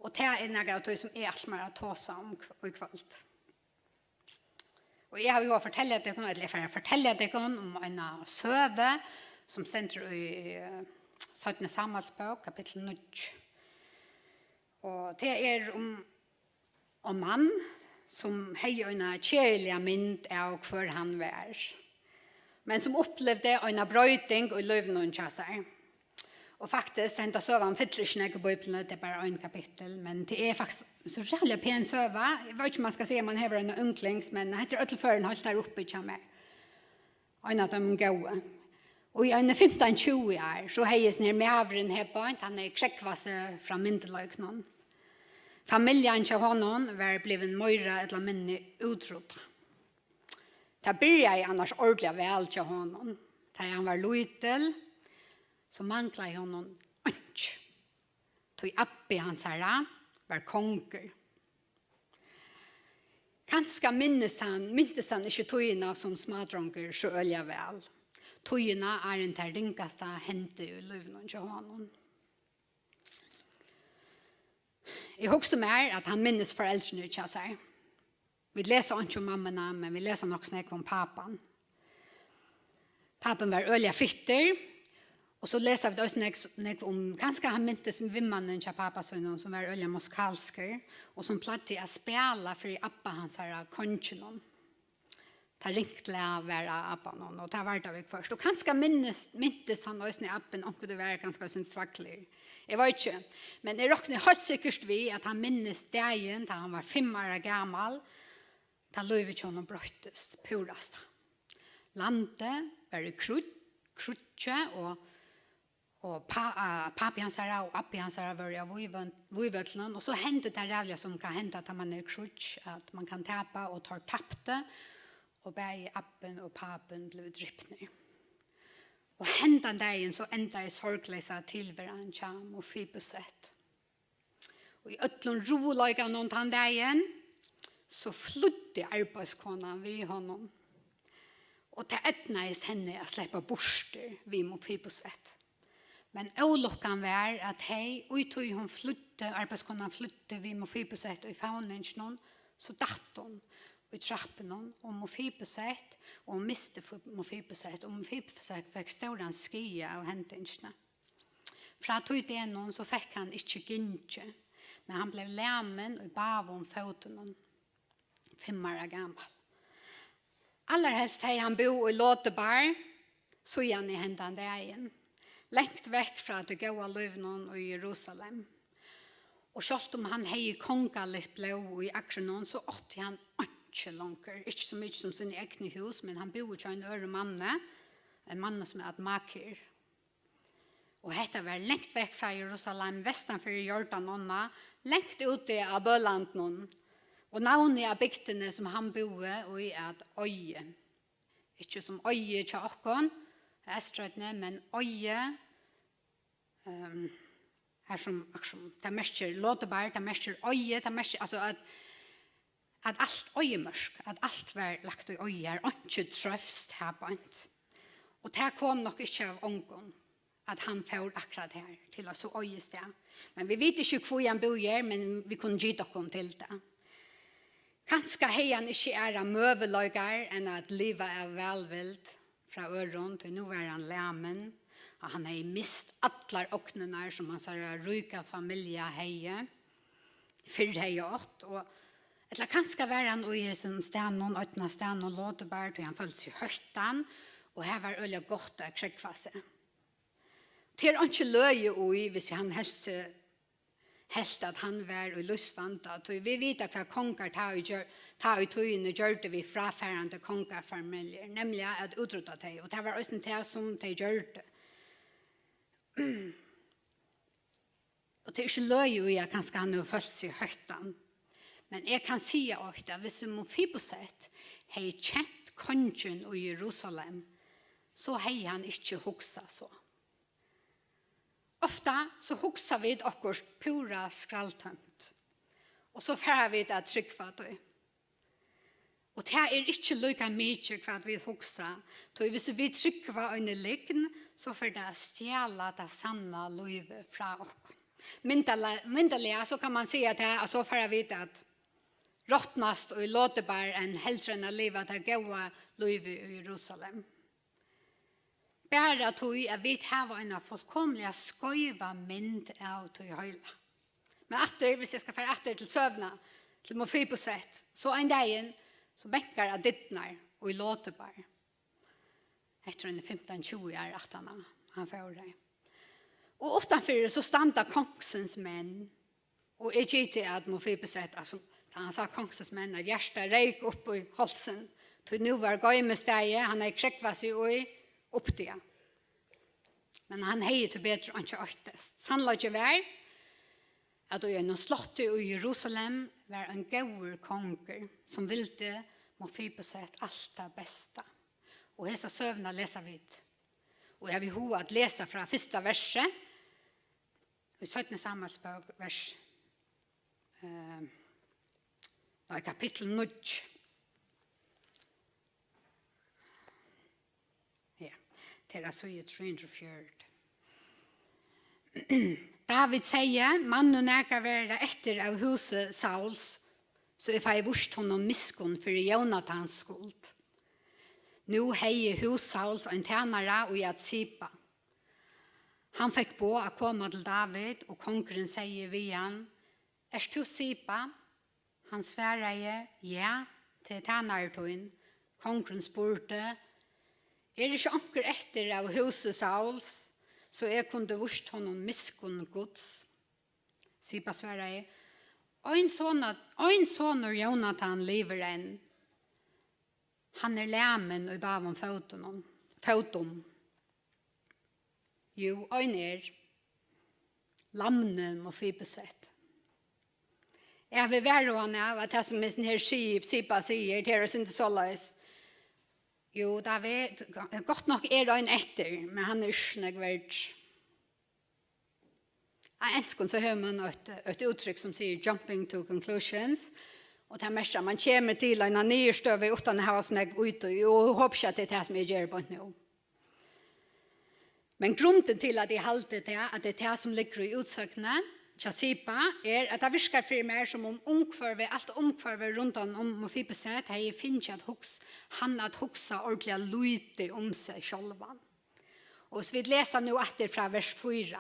Og tað er nakað av tí, sum eg ætli mær at tosa um kv-, í kvøld. Og eg havi jú at fortelja tykkum, ella eg fari at fortelja tykkum um eina søgu, sum stendur í, eh, seinnu Sámuelsbók, kapittul níggju. Og tað er um, um mann, sum hevði eina keðiliga mynd av, hvør hann var, men sum upplivdi eina broyting í lívinum hjá sær. Og faktiskt, henda søgan fyllir ikki nógv í Bíbliuni, tað er bara ein kapittul, men tað er faktiskt so ræðuliga pen søga. Eg veit ikki, um man skal siga, man hevur eina unglings, men hetta er í øllum førum heilt har uppi hjá mær. Ein av teimum góðu. Og í eini fimtan, tjúgu ár, so hevði hesin her maðurin her beint, hann hevði krógvað seg frá myndugleikunum. Familjan hjá honum var blivin meira ella minni útroydd. Tað byrjaði annars ordiliga væl hjá honum. Tá hann var lítil, so manglaði honum einki, tí abbi hansara var kongur. Kanska minnist hann, mintist hann ikki tíðina sum smádrongur so øgiliga væl. tíðina, áðrenn tað ringasta hendi í lívinum hjá honum. Eg hugsi mær, at hann minnist foreldrini hjá sær. Vit lesa einki um mammuna, men vit lesa nokk so nógv um pápan. Pápin var øgiliga fittur, og so lesa vit eisini nógv, nógv um, kanska hann mintist vinmannin hjá pápa sínum, sum var øgiliga musikalskur, og sum plagdi at spæla fyri abba hansara, konginum. Tað ringt lag var á abbanum, og tað var tað viðhvørt. Og kanska minnist, mintist hann eisini, abbin, onkuntíð var kanska eisini svakligur. Eg veit ikki, men eg rokni heilt sikkurt við, at hann minnist dagin, tá hann var fimm ára gamal, tá lívið hjá honum broyttist púrasta. Landið var í krú-, kríggi, og, og pa-, a-, pápi hansara og abbi hansara vóru á vígvø-, vígvøllinum, og so hendi tað ræðuliga, sum kann henda, tá mann er í kríggi, at mann kann tapa, og teir taptu, og bæði abbin og pápin blivu dripnir. Og hendan dagin so endaði sorgleysa tilveran hjá Mefiboset. Og í øllum ruðuleikanum tann dagin, so flýddi arbeiðskonan við honum. Og tað eydnaðist henni at sleppa burtur við Mefiboset. Men ólukkan var, at hey, í tí hon flýddi, arbeiðskonan flýddi við Mefiboset í favninginum, so datt hon í trappuna, og Mefiboset, og hon misti Mefiboset, og Mefiboset fekk stóran skaða av hendingini. Frá tí degnum so fekk hann ikki gingið, men hann bleiv lamin í báðum fótunum, fimm ára gamal. Allarhelst hevði hann búð í Lodebar, síðani hendan dagin, langt vekk frá tí góða lívinum í Jerusalem. Og sjálvt um hann hevði kongaligt blóð í akrunum, so átti hann einki longur, ikki so mikið sum síni egnu hús, men hann búði hjá einum øðrum manni, ein manni sum æt Makir. Og hetta var langt vekk frá Jerusalem, vestan fyri Jordan ánna, langt úti á bølandinum. Og navnið á bygdini, sum hann búði í, æt Oyi. Ikki sum Oyi hjá okkum, Eysturoynni, men Oyi, ehm, har sum, sum, tað merkir Lodebar, tað merkir Oyi, tað merkir, altso, at at alt oyðimørk, at alt var lagt í oyði, har einki trófst har beint. Og tað kom nokk ikki av ongum, at hann fór akkurát har, til eitt so oyðið stað. Men vit vita ikki, hví hann búði her, men vit kunnu gita okkum til tað. Kanska hevði hann ikki aðrar møguleikar enn at liva av vælvild frá øðrum, tí nú var hann lamin, og hann hevði mist allar ognirnar, sum hansara ríka familja hevði, fyrr hevði átt, og, ella kanska var hann í hesum staðnum, oynna staðnum, Lodebar, tí hann følti seg hóttan, og har var øgiliga gott at krógva seg. Tað er einki løgið í, hvis hann helt seg, helt, at hann var í lívsvanda, tí vit vita, hvat kongar tá í gjør-, tá í tíðini gjørdu við fráfarandi kongafamiljur, nemliga at útrudda tey, og tað var eisini tað, sum tey gjørdu. Og tað er ikki løgið í, at kanska hann hevur følt seg hóttan. Men eg kann siga eitt, at hvis Mefiboset hevði kent kongin í Jerusalem, so hevði hann ikki hugsað so. Ofta so hugsa vit okkurt púra skralltømt, og so fara vit at trúgva tí. Og tað er ikki líka mikið, hvat vit hugsa, tí hvis vit trúgva eini lygn, so fer tað at stjala tað sanna lívið frá okkum. Myndala-, myndaliga, so kann mann siga tað, at so fara vit at rotnast í Lodebar enn heldur enn at liva tað góða lívið í Jerusalem. Bara tí, at vit hava eina fullkomiliga skeiva mynd av tí heila. Men aftur, hvis eg skal fara aftur til søguna, til Mefiboset, so ein dagin, so bankar á dyrnar í Lodebar. Hetta er eini fimtan, tjúgu ár aftan á, hann fór har. Og uttanfyri, so standa kongsins menn. Og eg giti, at Mefiboset, altso, tá hann sá kongsins menn, at hjartað reyk upp í hálsin, tí nú var goymustaðið, hann hevði krógvað seg í, uppdigað. Men hann hevði tíbetur einki óttast. Sannleikin var, at í einum slotti í Jerusalem var ein góður kongur, sum vildi Mefiboset alt tað besta. Og hesa søguna lesa vit. Og eg havi hug at lesa frá fyrsta versi í seinnu Samuelsbók, vers, eh, nei, kapittul níggju. Ja. Tað er á síðu trý hundrað og fjøruti. David segði: Man nú nakar vera eftir av húsi Sauls, so eg fái víst honum miskunn fyri Jónatans skuld. Nú hevði hús Sauls ein tænara, ið æt Siba. Hann fekk boð at koma til David, og kongurin segði við hann: Ert tú Siba? Hann svaraði: Ja, tað er tænari tín. Kongurin spurdi: Er ikki onkur eftir av húsi Sauls, so eg kundi víst honum miskunn Guds? Siba svaraði: Ein sonur, ein sonur Jónatan livir enn. Hann er lamin í báðum fótunum, fótum. Jú, ein er. Lamni Mofiboset. Eg havi varhugan av, at tað, sum hesin her Si-, Siba sigur, tað er eitt sindur soleiðis. Jú, David, gott nokk er ein eftir, men hann er ikki nógv verdur. Á enskum so hevur mann eitt, eitt úttrykk, sum sigur jumping to conclusions, og tað merkir, at mann kemur til eina niðurstøðu uttan at hava so nógv í tí, og hopi ikki, at tað er tað, sum eg geri beint nú. Men grundin til, at eg haldi tað, at tað er tað, sum liggur í útsøgnini hjá Siba, er, at tað virkar fyri mær, sum um umhvørvið, alt umhvørvið rundan um Mofiboset hevði fingið at hugs-, hann at hugsa ordiliga lítið um seg sjálvan. Og hvis vit lesa nú aftur frá vers fýra.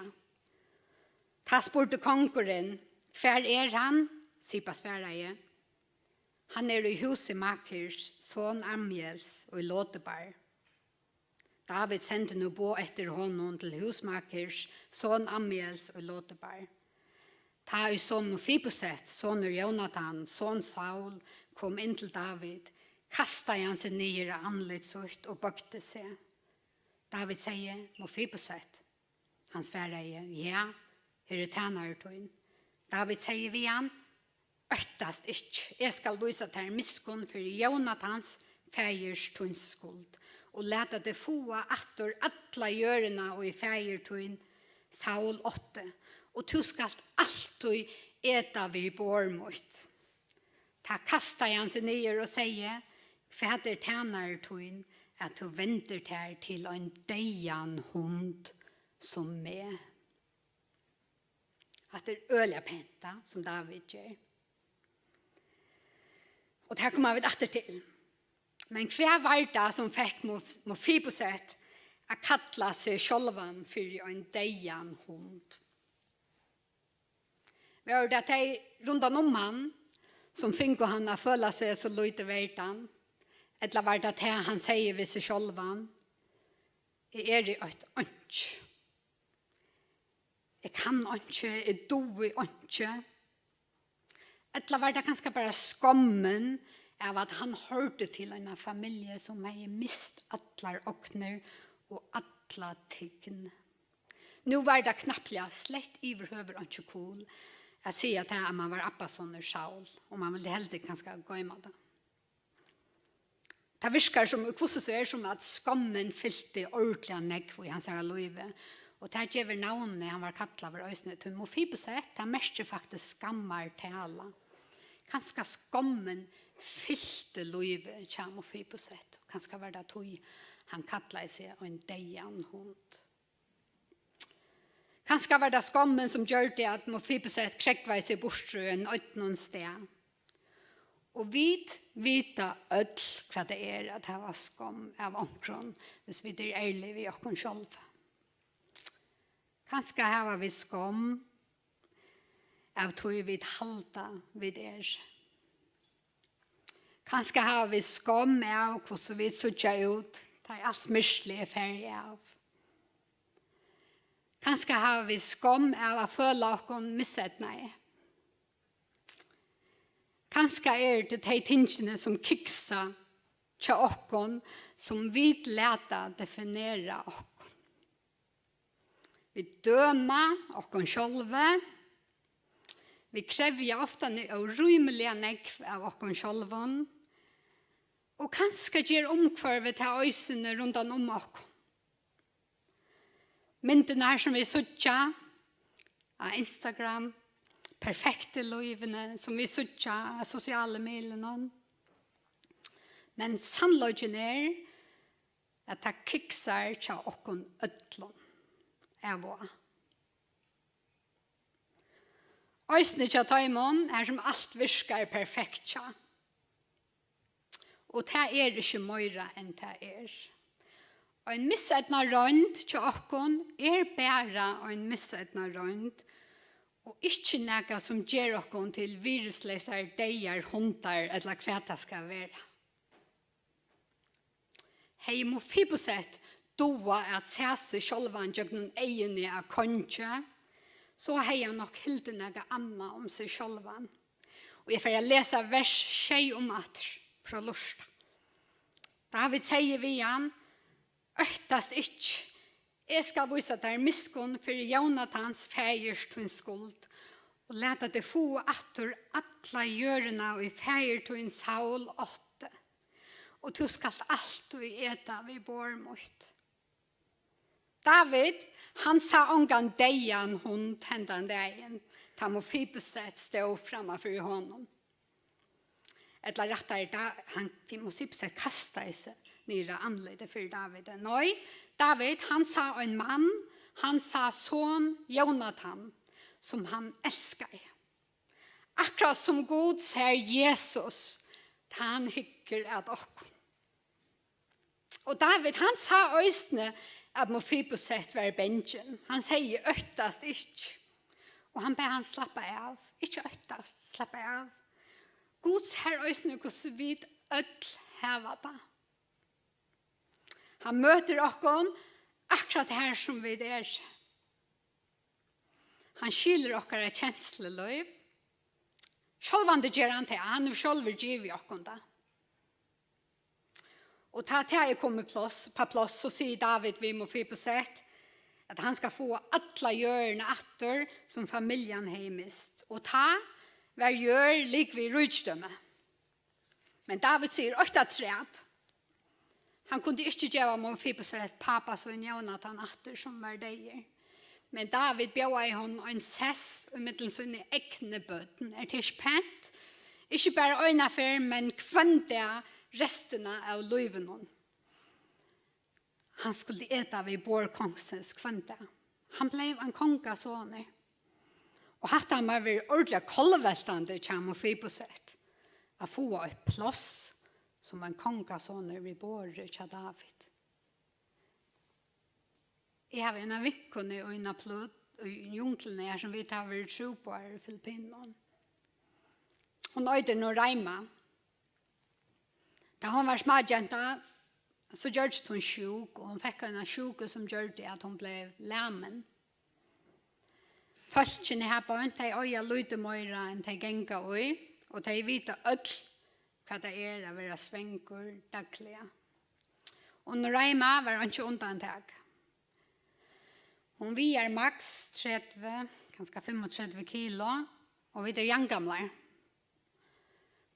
Tá spurdi kongurin: Hvar er hann? Siba svaraði: Hann er í húsi Makirs, son Ammiels, í Lodebar. David sendi nú boð eftir honum til hús Makirs, son Ammiels, í Lodebar. Tá ið so Mofiboset, sonur Jónatan, son Saul, kom inn til David, kastaði hann seg niður á andlit sítt og boygdi seg. David segði: Mofiboset. Hann svaraði: Ja, her er tænari tín. David segði við hann: Óttast ikki, eg skal vísa tær miskunn fyri Jónatans, faðirs tíns skuld, og lata teg fáa aftur alla jørðina, ið faðir tín, Saul, átti, og tú skalt altíð eta við borð mítt. Tá kastaði hann seg niður og segði: Hvat er tænari tín, at tú vendir tær til ein deyðan hund sum meg? Hatta er øgiliga pent, da, sum David ger. Og tað koma vit aftur til. Men hvat var tað, sum fekk Mof-, Mofiboset at kalla seg sjálvan fyri ein deyðan hund? Vóru tað tey rundan um hann, sum fingu hann at føla seg so lítið verdan? Ella var tað tað, hann segði við seg sjálvan: Eg eri eitt einki. Eg kann einki, eg dugi einki. Ella var tað kanska bara skammin av, at hann hoyrdi til eina familju, sum hevði mist allar ognir og alla tign? Nú var tað knappliga slett yvirhøvur einki cool at siga tað, at mann var abbasonur Saul, og mann vildi heldur kanska goyma tað. Tað virkar sum, hvussu so er, sum at skammin fylti ordiliga nógv í hansara lívi, og tað gevur navnið, hann var kallaður eisini, tí Mofiboset, tað merkir faktiskt skammartala. Kanska skammin fylti lívið hjá Mofiboset, og kanska var tað tí, hann kallaði seg ein deyðan hund. Kanska var tað skammin, sum gjørdi, at Mofiboset krógvaði seg burtur í ein einnum stað. Og vit vita øll, hvat tað er at hava skamm av onkrum, hvis vit eru ærlig við okkum sjálv. Kanska hava vit skamm av tí, vit halda, vit er. Kanska hava vit skomm av, hvussu vit síggja út, tá ið alt smyrslið er farið av. Kanska hava vit skomm av at føla okkum miseydnaði. Kanska eru tað tey tingini, sum kiksa hjá okkum, sum vit lata definera okkum. Vit døma okkum sjálvi. Vit krevja ofta ne-, órímiliga nógv av okkum sjálvum. Og kanska ger umhvørvið tað eisini rundan um okkum. Myndirnar, sum vit síggja á Instagram, perfektu lívini, sum vit síggja á sosialu miðlunum. Men sannleikin er, at tað kiksar hjá okkum øllum av og á. Eisini hjá teimum, har sum alt virkar perfekt hjá. Og tað er ikki meira, enn tað er. Ein miseydnað roynd hjá okkum er bara ein miseydnað roynd, og ikki nakað, sum ger okkum til virðisleysar, deyðar hundar, ella hvat tað skal vera. Hevði Mefiboset dugað at sæð seg sjálvan gjøgnum eyguni av kongi, so hevði hann nokk hildið nakað annað um seg sjálvan. Og eg fari at lesa vers sjey umaftur, prøv at lurta. Dávid segði við hann: Óttast ikki, eg skal vísa tær miskunn fyri Jónatans faðirs tín skuld, og lata teg fáa aftur alla jørðina, ið faðir tín Saul átti, og tú skalt altíð eta við borð mítt. Dávid, hann sá ongan deyðan hund hendan dagin, tá Mefiboset stóð framman fyri honum. Ella rættari, Da-, hann, Mefiboset kastaði seg niður á andlitið fyri Dávidi. Nei, Dávid, hann sá ein mann, hann sá son Jónatan, sum hann elskaði. Akkurát sum Gud sær Jesus, tá hann hyggur at okkum. Og Dávid, hann sá eisini, at Mefiboset var bangin. Hann segði: Óttast ikki. Og hann bað hann slappa av. Ikki óttast, slappa av. Gud sær eisini, hvussu vit øll hava tað. Hann møtir okkum akkurát har, sum vit eru. Hann skilur okkara kenslulív. Sjálvandi ger hann tað, hann hevur sjálvur givið okkum tað. Og tá tað er komið pláss, uppá pláss, so sigur Dávid við Mefiboset, at hann skal fáa alla jørðina aftur, sum familjan hevði mist. Og tá var jørð ligvið ríkidømi. Men Dávid sigur eitt afturat. Hann kundi ikki geva Mefiboset pápa sín Jónatan aftur, sum var deyður. Men Dávid bjóðaði honum ein sess ímillum síni egnu børn. Er tað ikki pent? Ikki bara eina ferð, men hvønn dag restina av lívinum. Hann skuldi eta við borð kongsins hvønn dag. Hann bleiv ein kongasonur. Og hatta má vera ordiliga kollveltandi hjá Mefiboset, at fáa eitt pláss sum ein kongasonur við borði hjá Dávid. Eg havi eina vinkonu í Naplut, í jungluni her, sum vit hava verið trúboðarar í Filippinum. Hon eitur Noreima. Tá hon var smágenta, so gjørdist hon sjúk, og hon fekk eina sjúku, sum gjørdi, at hon bleiv lamin. Fólkini her beint, tey eiga lítið meira, enn tey ganga í, og tey vita øll, hvat tað er at vera svangur dagliga. Og Noreima var einki undantak. Hon vigar maks tretivu, kanska fimmogtretivu kilo, og vit eru javngamlar.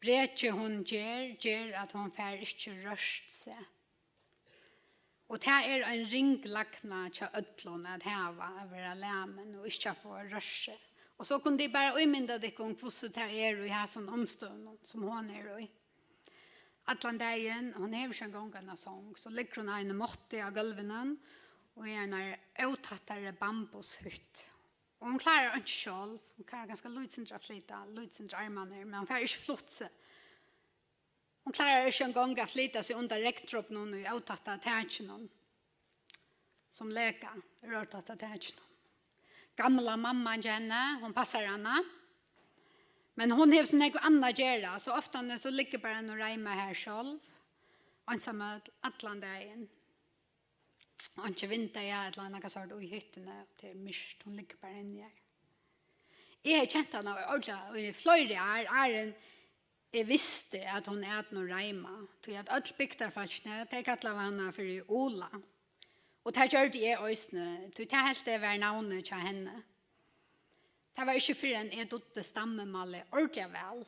Brekið hon ger, ger, at hon fær ikki rørt seg. Og tað er ein ring lækna hjá øllum at hava, at vera lamin og ikki at fáa rørt seg. Og so kunnu tit bara ímynda tykkum, hvussu tað er í hasum umstøðunum, sum hon er í. Allan dagin, hon hevur ikki eingong eina song, so liggur hon á einum mátti á gólvinum og í einari ótættari bambushytt. Og hon klárar einki sjálv. Hon klárar kanska lítið sindur at flyta, lítið sindur armarnar, men hon fær ikki flutt seg. Hon klárar ikki eingong at flyta seg undan regndropinum í ótætta takinum, sum leka í ótætta takinum. Gamla mamman hjá henni, hon passar hana. Men hon hevur so nógv annað at gera, so oftani so liggur bara Noreima her sjálv, einsamøll allan dagin. Einki vindeyga ella nakað sort í hyttini, tað er myrkt, hon liggur bara inni har. Eg hevði kent hana ordiliga í fleiri ár, áðrenn eg visti, at hon æt Noreima, tí at øll bygdarfólkini, tey kallaðu hana fyri Ula. Og tað gjørdi eg eisini, tí tað helt eg var navnið hjá henni. Tað var ikki fyrr enn eg dugdi stammumálið ordiliga væl,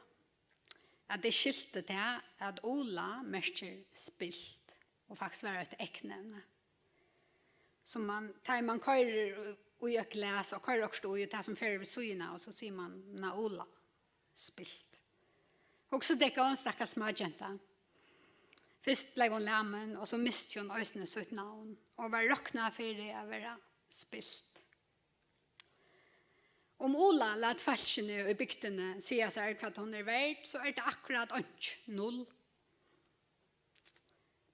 at eg skilti tað, at Ula merkir spilt, og faktiskt var eitt eyknevni. Sum man, tá man koyrir í, í eitt glas og koyrir okkurt í, tað sum fer við síðuna, og so sigur man: "Na Ula, spilt." Hugsið tykkum, stakkals smágenta. Fyrst bleiv hon lamin, og so misti hon eisini sítt navn og var roknað fyri at vera spilt. Um Ula læt fólkini í bygdini siga sær, hvat hon er verd, so er tað akkurát einki, null.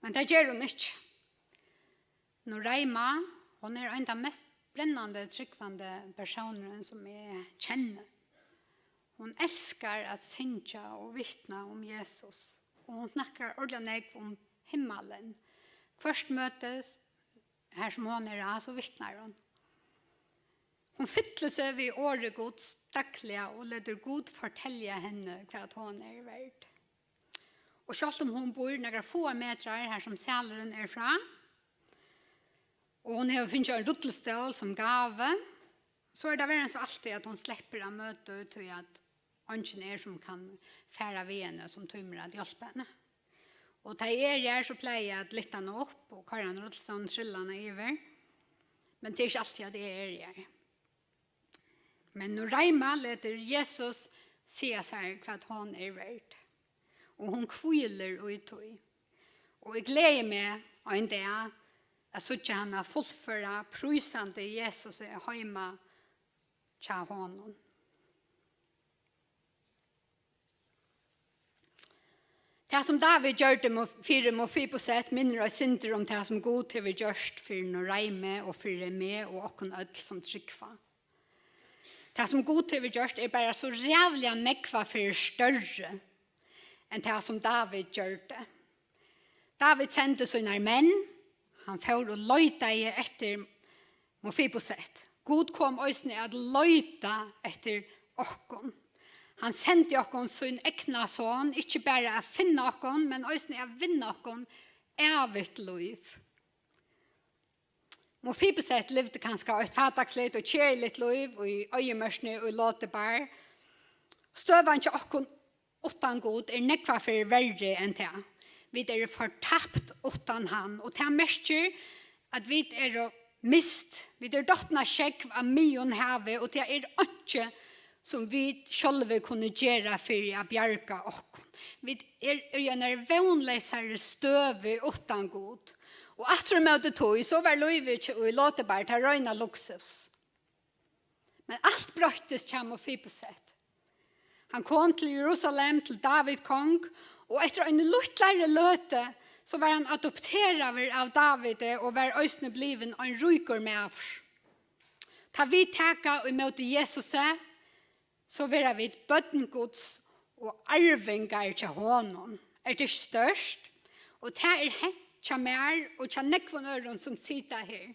Men tað ger hon ikki. Noreima, hon er ein tann mest brennandi trúgvandi persónurin, sum eg kenni. Hon elskar at syngja og vitna um Jesus, og hon snakkar ordiliga nógv um himmalin. Hvørt møti, har sum hon er á, so vitnar hon. Hon fyllir seg við orði Guds dagliga og letur Gud fortelja henni, hvat hon er verd. Og sjálvt um hon býr nakrar fáar metrar, har sum salurin er frá, og hon hevur fingið ein rullustól sum gávu, so er tað verri enn so altíð, at hon sleppur at møta, tí at eingin er, sum kann fara við henni, sum tímir at hjálpa henni. Og tá eg eri har, so plagi eg at lyfta hana upp og koyra hana rullustólin, trilla hana yvir. Men tað er ikki altíð, at eg eri har. Men Noreima letur Jesus siga sær, hvat hon er verd. Og hon hvílir í tí. Og eg gleði meg ein dag at síggja hana fullføra prísandi Jesusi heima hjá honum. Tað, sum Dávid gjørdi mo-, fyri Mefiboset, minnir eitt sindur um tað, sum Gud hevur gjørt fyri Noreimi og fyri meg og okkum øll, sum trúgva. Tað, sum Gud hevur gjørt, er bara so ræðuliga nógva ferð størri enn tað, sum Dávid gjørdi. Dávid sendi sínar menn, hann fór og leitaði eftir Mefiboset. Gud kom eisini at leita eftir okkum. Hann sendi okkum sín egna son, ikki bara at finna okkum, men eisini at vinna okkum ævigt lív. Mefiboset livdi kanska eitt fátæksligt og keðiligt lív í oyðimørkini í Lodebar. Støðan hjá okkum uttan Gud er nógvar ferðir verri enn tað. Vit eru fortapt uttan hann, og tað merkir, at vit eru mist. Vit eru dottin á sjógv á miðjum havi, og tað er einki, sum vit sjálvi kunnu gera fyri at bjarga okkum. Vit eru í einari vónleysari støðu uttan Gud. Og aftur á móti tí, so var lívið hjá, í Lodebar, tað reina luksus. Men alt broyttist hjá Mefiboset. Hann kom til Jerusalem, til Dávid kong, og eftir eini lítlari løtu, so var hann adopteraður av Dávidi og var eisini blivin ein ríkur maður. Tá vit taka ímóti Jesusi, so verða vit børn Guds og arvingar hjá honum. Er tað ikki stórt? Og tað er hent hjá mær og hjá nógvum øðrum, sum sita her.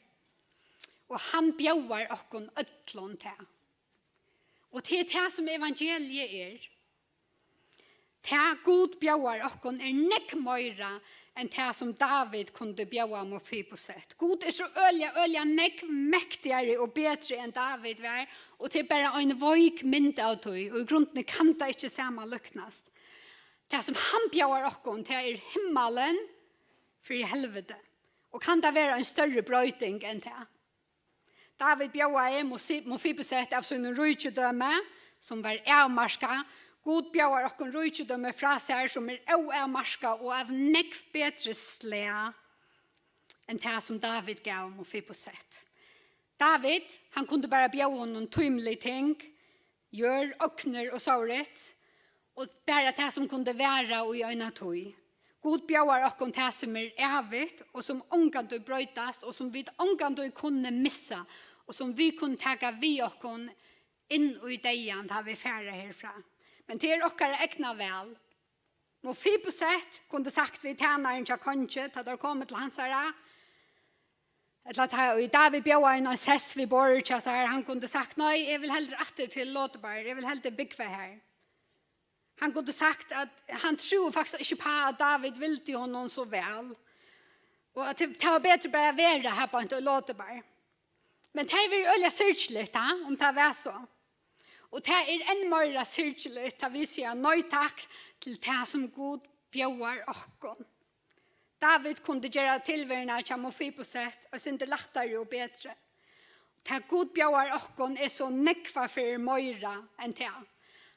Og hann bjóðar okkum øllum tað. Og tað er tað, sum evangeliið er. Tað Gud bjóðar okkum er nógv meira enn tað, sum Dávid kundi bjóða Mefiboset. Gud er so øgiliga, øgiliga nógv mektigari og betri enn Dávid var, og tað er bara ein veik mynd av tí, og í grundini kann tað ikki samanlíknast. Tað, sum hann bjóðar okkum, tað er himmalin fyri helviti. Og kann tað vera ein størri broyting enn tað? Dávid bjóðaði Mosi-, Mefiboset av sínum ríkidømi, sum var avmarkað. Gud bjóðar okkum ríkidømi frá sær, sum er óavmarkað og av nógv betri slag enn tað, sum Dávid gav Mefiboset. Dávid, hann kundi bara bjóða honum tímilig ting, jørð, ognir og sovorðið, og bara tað, sum kundi vara í eina tíð. Gud bjóðar okkum tað, sum er ævigt, og sum ongantíð broytast, og sum vit ongantíð kunnu missa, og sum vit kunnu taka við okkum inn í deyðan, tá vit fara herfrá. Men tað er okkara egna val. Mefiboset kundi sagt við tænaran hjá kongi, tá teir komu til hansara, ella tá ið Dávid bjóðaði inn ein sess við borðið hjá sær, hann kundi sagt: "Nei, eg vil heldur aftur til Lodebar, eg vil heldur búgva her." Hann kundi sagt, at hann trúði faktiskt ikki uppá, at Dávid vildi honum so væl, og at tað, tað var betri bara at vera har beint í Lodebar. Men tað hevði verið øgiliga syrgiligt, ha, um tað var so. Og tað er enn meira syrgiligt, tá vit siga nei takk til tað, sum Gud bjóðar okkum. Dávid kundi gera tilveruna hjá Mefiboset eitt sindur lættari og betri. Tað Gud bjóðar okkum er so nógvar ferðir meira enn tað.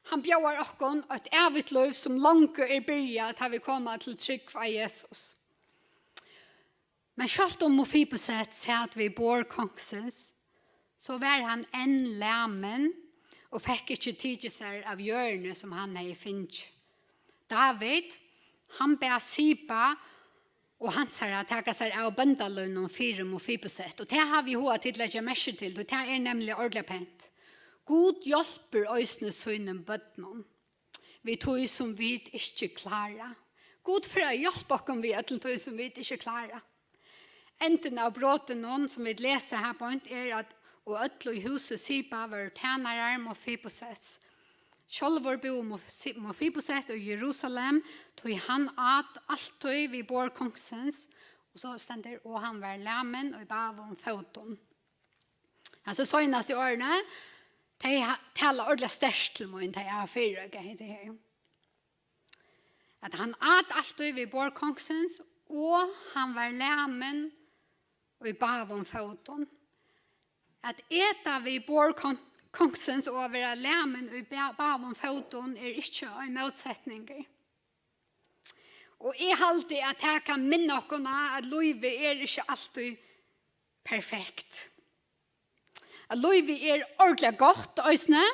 Hann bjóðar okkum eitt ævigt lív, sum longu er byrjað, tá vit koma til trúgv á Jesus. Men sjálvt um Mefiboset sat við borð kongsins, so var hann enn lamin og fekk ikki tikið sær av jørðini, sum hann hevði fingið. Dávid, hann bað Siba og hansara taka sær av bóndalønum fyri Mefiboset. Og tað havi eg hug at tit leggja merki til, tí tað er nemliga ordiliga pent. Gud hjálpir eisini sínum børnum við tí, sum vit ikki klára. Gud fer at hjálpa okkum við øllum tí, sum vit ikki klára. Endin av brotinum, sum vit lesa her beint, er, at: "Og øll í húsi Siba vóru tænarar Mefibosets. Sjálvur búði Mef-, Si-, Mefiboset í Jerusalem, tí hann át altíð við borð kongsins." Og so stendur: "Og hann var lamin í báðum fótum." Altso, seinastu árini, tey ha-, tala ordiliga sterkt til mín, tá eg havi fyrireikað hetta her. At hann át altíð við borð kongsins, og hann var lamin í báðum fótum. At eta við borð kon-, kongsins og at vera lamin í ba-, báðum fótum er ikki ein mótsetningur. Og eg haldi, at tað kann minna okkum á, at lívið er ikki altíð perfekt. At lívið er ordiliga gott eisini,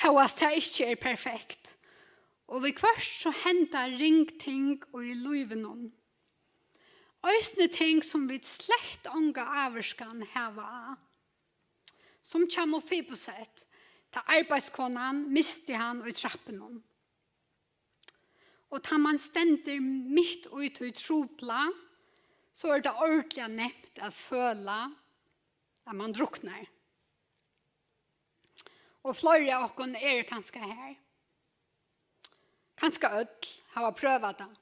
hóast tað ikki er perfekt. Og viðhvørt so henda ring ting í lívinum. Eisini ting, sum vit slett onga ávirkan hava á. Sum hjá Mefiboset, tá arbeiðskonan misti hann í trappinum. Og tá mann stendur mitt í tí trupla, so er tað ordiliga nemt at føla, at mann druknar. Og fleiri av okkum eru kanska har. Kanska øll hava prøvað tað.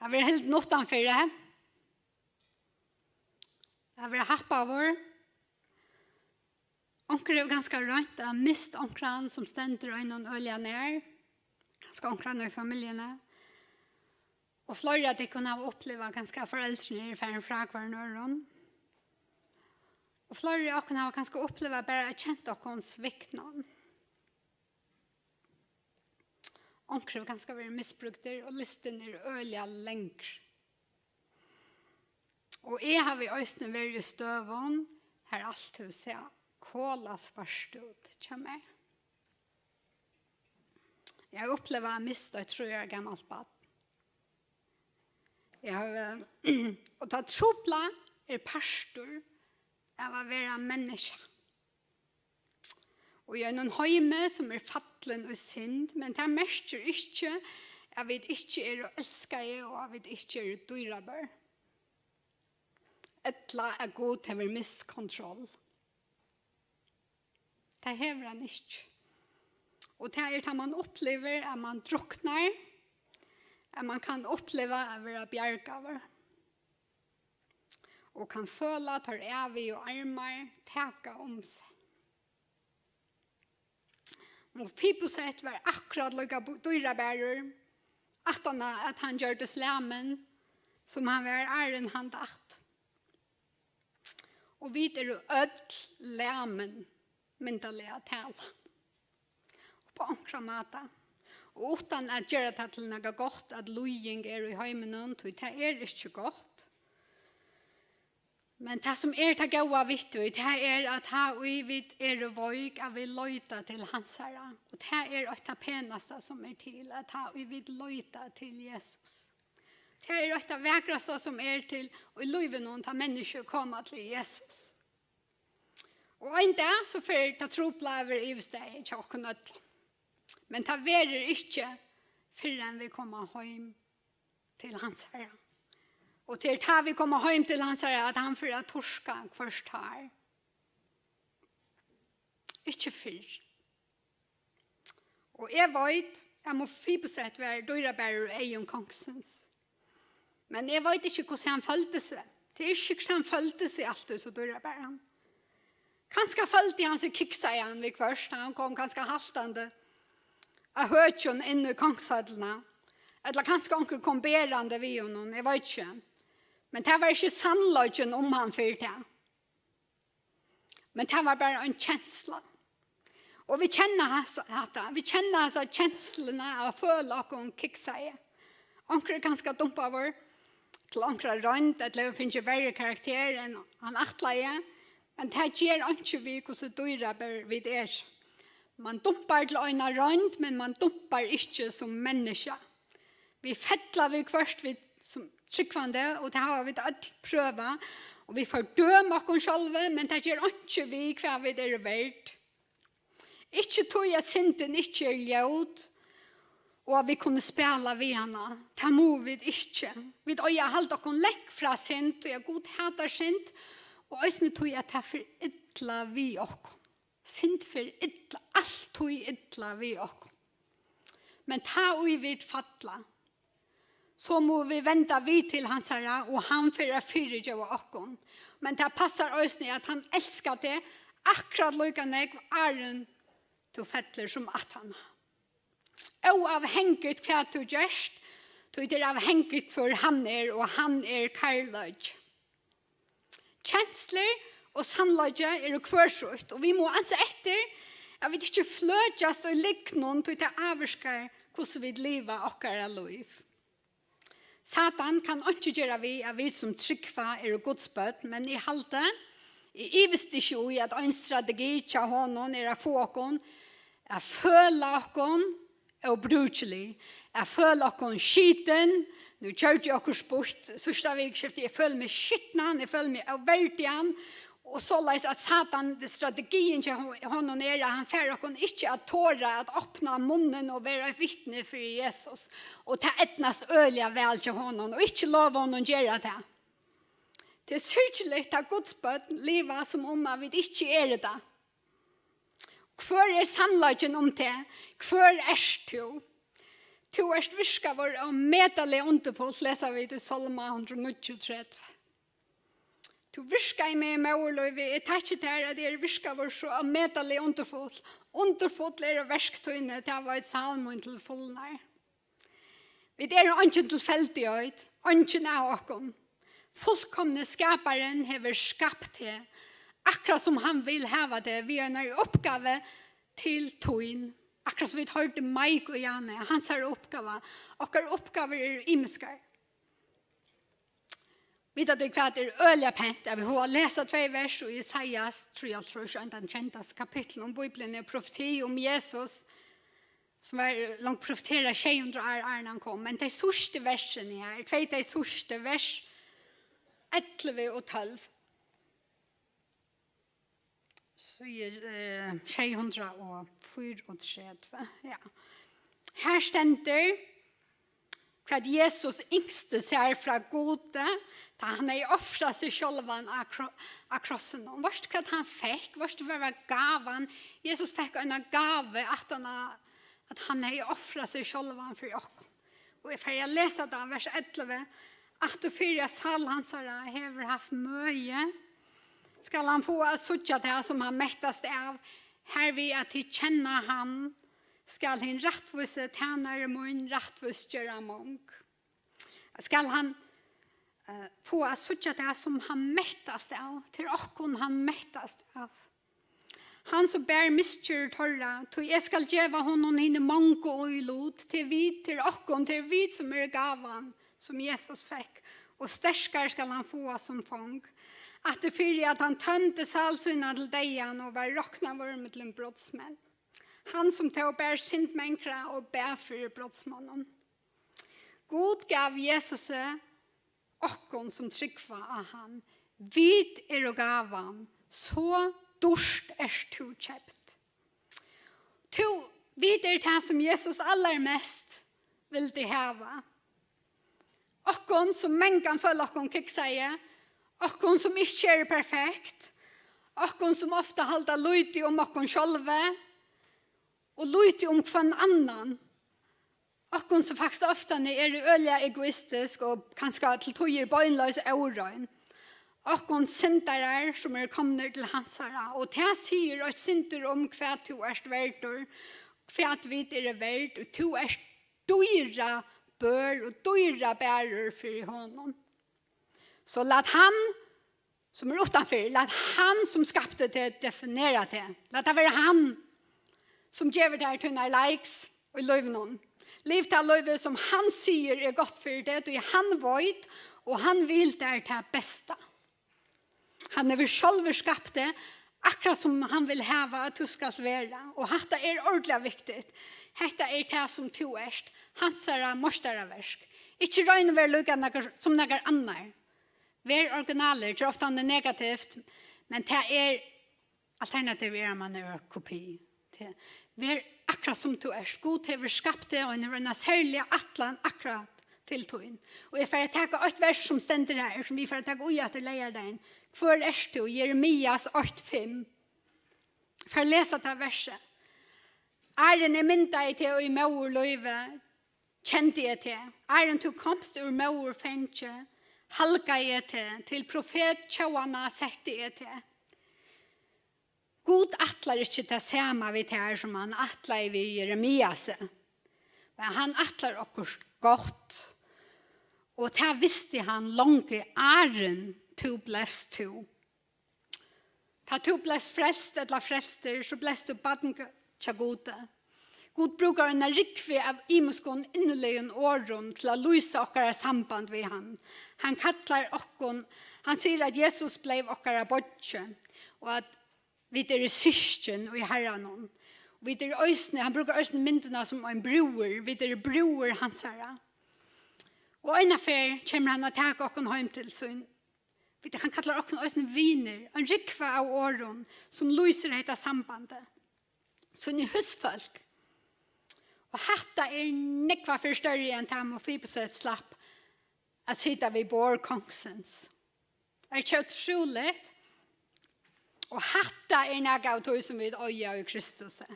At vera hildin uttanfyri, at vera happaður. Onkur hevur kanska roynt at mist onkran, sum stendur einum øgiliga nær, kanska onkran í familjuni. Og fleiri av tykkum hava upplivað, kanska, at foreldrini eru farin frá hvørjum øðrum. Og fleiri av okkum hava kanska upplivað bara at kent okkum sviknan. Onkur hevur kanska verið misbrúktur, og listin er øgiliga langur. Og eg havi eisini verið í støðum, har alt hevur sæð kolasvart út hjá mær. Eg havi upplivað at mist eitt trý ára gamalt barn. Eg havi, og tað trupla er partur av at vera menniskja. Og í einum heimi, sum er fallin í synd, men tað merkir ikki, at vit ikki eru elskaði og at vit ikki eru dýrabar. Ella at Gud hevur mist kontroll. Tað hevur hann ikki. Og tað er, tá mann upplivir, at mann druknar, at mann kann uppliva at vera bjargaður. Og kann føla teir ævigu armar taka um seg. Mefiboset var akkurát líka bu-, dýrabarur, aftan á at hann gjørdist lamin, sum hann var, áðrenn hann datt. Og vit eru øll lamin, myndarliga talað, upp á onkran máta. Og uttan at gera tað til nakað gott, at líðing er í heiminum, tí tað er ikki gott. Men tað, sum er tað góða við tí, tað er, at tá ið vit eru veik, at vit leita til hansara. Og tað er eitt tað penasta, sum er til, at tá ið vit leita til Jesus. Tað er eitt tað vakrasta, sum er til í lívinum, tá menniskju koma til Jesus. Og ein dag, so fer tað trupla at vera yvirstaðið hjá okkum øllum. Men tað verður ikki, fyrr enn vit koma heim til hansara. Og tað er tá vit koma heim til hansara, at hann fer at turka hvørt tár. Ikki fyrr. Og eg veit, at Mefiboset var dýrabarur í eygum kongsins. Men eg veit ikki, hvussu hann føldi seg. Tað er ikki sikkurt, hann føldi seg altíð so dýrabaran. Kanska føldi hann seg kiksaðan viðhvørt, tá hann kom kanska haltandi á høkjum inn í kongshøllina. Ella kanska onkur kom berandi við honum, eg veit ikki. Men tað var ikki sannleikin um hann fyri tað. Men tað var bara ein kensla. Og vit kenna hasa, hatta, vit kenna hasa kensluna av at føla okkum kiksaði. Onkur er kanska dumpaður til onkra roynd, ella hevur fingið verri karakter enn hann ætlaði, men tað ger einki við, hvussu dýrabar vit eru. Mann dumpar til eina roynd, men mann dumpar ikki sum menniskja. Vit fella viðhvørt, vit sum trúgvandi, og tað hava vit øll prøvað, og vit fordøma okkum sjálvi, men tað ger einki við, hvat vit eru verd. Ikki tí, at syndin ikki er ljót, og at vit kunnu spæla við hana. Tað mugu vit ikki. Vit eiga at halda okkum langt frá synd, tí at Gud hatar synd, og eisini tí, at tað fer illa við okkum. Synd fer illa, altíð illa við okkum. Men tá ið vit falla, so mugu vit venda við til hansara, og hann fer at fyrigeva okkum. Men tað passar eisini, at hann elskar teg akkurát líka nógv, áðrenn tú fellur, sum aftaná. Óavhangigt hvat tú gert, tí tað er avhangigt, hvør hann er, og hann er kærleiki. Kenslur og sannleiki eru hvør sítt, og vit mugu ansa eftir, at vit ikki fløkjast í lygnum, tí tað ávirkar, hvussu vit liva okkara lív. Satan kann einki gera við, at vit sum trúgva eru Guds børn, men eg haldi, eg ivist ikki í, at ein strategi hjá honum er at fáa okkum at føla okkum óbrúkilig, at føla okkum skitin. Nú gjørdi eg okkurt býtt síðsta vikuskifti. Eg føli meg skitnan, eg føli meg óverdigan. Og soleiðis at Satan, strategiin hjá hon-, honum er, at hann fær okkum ikki at tora at opna munnin og vera eitt vitni fyri Jesus. Og tað eydnast øgiliga væl hjá honum, og ikki lova honum gera tað. Tað er syrgiligt, at Guds børn liva, sum um at vit ikki eru tað. Hvør er sannleikin um teg? Hvør ert tú? Tú ert virkaður ómetaliga undurfult, lesa vit í Sálma hundrað og níggjuogtretivu. Tú virkaði meg í móðurlívi, eg takki tær, at eg eri virkaður so ómetaliga undurfull. Undurfull eru verk tíni, tað veit sál mín til fulnar. Vit eru eingin tilfeldigheit, eingin av okkum. Fullkomni Skaparin hevur skapt teg, akkurát sum hann vil hava teg, við einari uppgávu til tín. Akkurát sum vit hoyrdu Mike og Jane, hansara uppgáva. Okkara uppgávur eru ymiskar. Vita tit hvat er øgiliga pent? At vit hava lesa tvey vers í Jesajas trýoghálvtrýss, ein av teimum kendastu kapitlinum í Bíbliuni, profeti um Jesus, sum var langt profeterað sjey hundrað ár áðrenn hann kom. Men tey síðstu versini her, tvey tey síðstu vers, ellivu og tólv. Síðu, eh, sjey hundrað og fýraogtretivu, ja. Her stendur, hvat Jesus ynskti sær frá Gudi, tá hann hevði ofrað seg sjálvan á kro-, á krossinum. Veitst tú, hvat hann fekk? Veitst tú, hvat var gávan? Jesus fekk eina gávu, aftan á at hann hevði ofrað seg sjálvan fyri okkum. Og eg fari at lesa tað, vers ellivu. Aftur fyri at sál hansara hevur havt møði, skal hann fáa at síggja tað, sum hann mettast av, hervið at tit kenna hann, skal hin rættvísi tænari mín rættvísgera mong. Skal hann, eh, fáa at síggja tað, sum hann mettast av, til okkum hann mettast av. Hann, sum ber misgerðir teirra, tí eg skal geva honum hini mongu í lut, til vit, til okkum, til vit, sum eru gávan, sum Jesus fekk, og sterkari skal hann fáa sum fong. Aftur fyri at hann tømdi sál sína til deyðan og var roknaður millum brotsmenn. Hann, sum tó ber synd mangra og bað fyri brotsmonnum. Gud gav Jesusi okkum, sum trúgva á hann. Vit eru gávan, so dýrt ert tú keypt. Tú, vit eru tað, sum Jesus allarmest vildi hava. Okkum, sum mangan føla okkum kiksaði, okkum, sum ikki eru perfekt, okkum, sum ofta halda lítið um okkum sjálvi og lítið um hvønn annan. Okkum, sum faktiskt oftani eru øgiliga egoistisk og kanska til tíðir beinleiðis órein. Okkum syndarar, sum eru komnir til hansara. Og tað sigur eitt sindur um, hvat tú ert verdur, hvat vit eru verd. Og tú ert dýrabør og dýrabarur fyri honum. So lat hann, sum er uttanfyri, lat hann, sum skapti teg, definera teg. Lat tað vera hann. sum gevur tær tínar likes í lívinum. Liv tað lívið, sum hann sigur er gott fyri teg, tí hann veit, og hann vil tær tað besta. Hann hevur sjálvur skapt teg, akkurát sum hann vil hava, at tú skalt vera. Og hatta er ordiliga viktigt. Hetta er tað, sum tú ert, hansara meistaraverk. Ikki royn at vera líka nakar, sum nakar annar. Ver originalur, tað er ofta negativt, men tað er, alternativið er, at mann er kopi. Tað, ver akkurát sum tú ert. Gud hevur skapt teg, og hann hevur eina serliga ætlan akkurát til tín. Og eg fari at taka eitt vers, sum stendur her, sum vit fara at taka í aftur leygardagin. Hvør ert tú? Jeremias eitt fimm. Fari at lesa tað versið. Áðrenn eg myndaði teg í móðurlívi, kendi eg teg. Áðrenn tú komst úr móðurfangi, halgaði eg teg. Til profet tjóðanna setti eg teg. Gud ætlar ikki tað sama við tær, sum hann ætlaði við Jeremiasi. Men hann ætlar okkurt gott. Og tað visti hann longu áðrenn tú bleiv tú. Tá tú bleivst frelst ella frelstur, so bleivst tú barn hjá Gudi. Gud brúkar eina rúgvu av ymiskum inniligum orðum til at lýsa okkara samband við hann. Hann kallar okkum, hann sigur, at Jesus bleiv okkara beiggi, og at vit eru systkin í Harranum. Vit eru eisini, hann brúkar eisini myndina sum ein brúður, vit eru brúður hansara. Og eina ferð kemur hann at taka okkum heim til sín. Vit, hann kallar okkum eisini vinir, ein rúgva av orðum, sum lýsir hetta sambandið. Síni húsfólk. Og hatta er nógva ferð størri enn tað Mefiboset slapp at sita við borð kongsins. Er ikki ótrúligt? Og hatta er nakað av tí, sum vit eiga í Kristusi.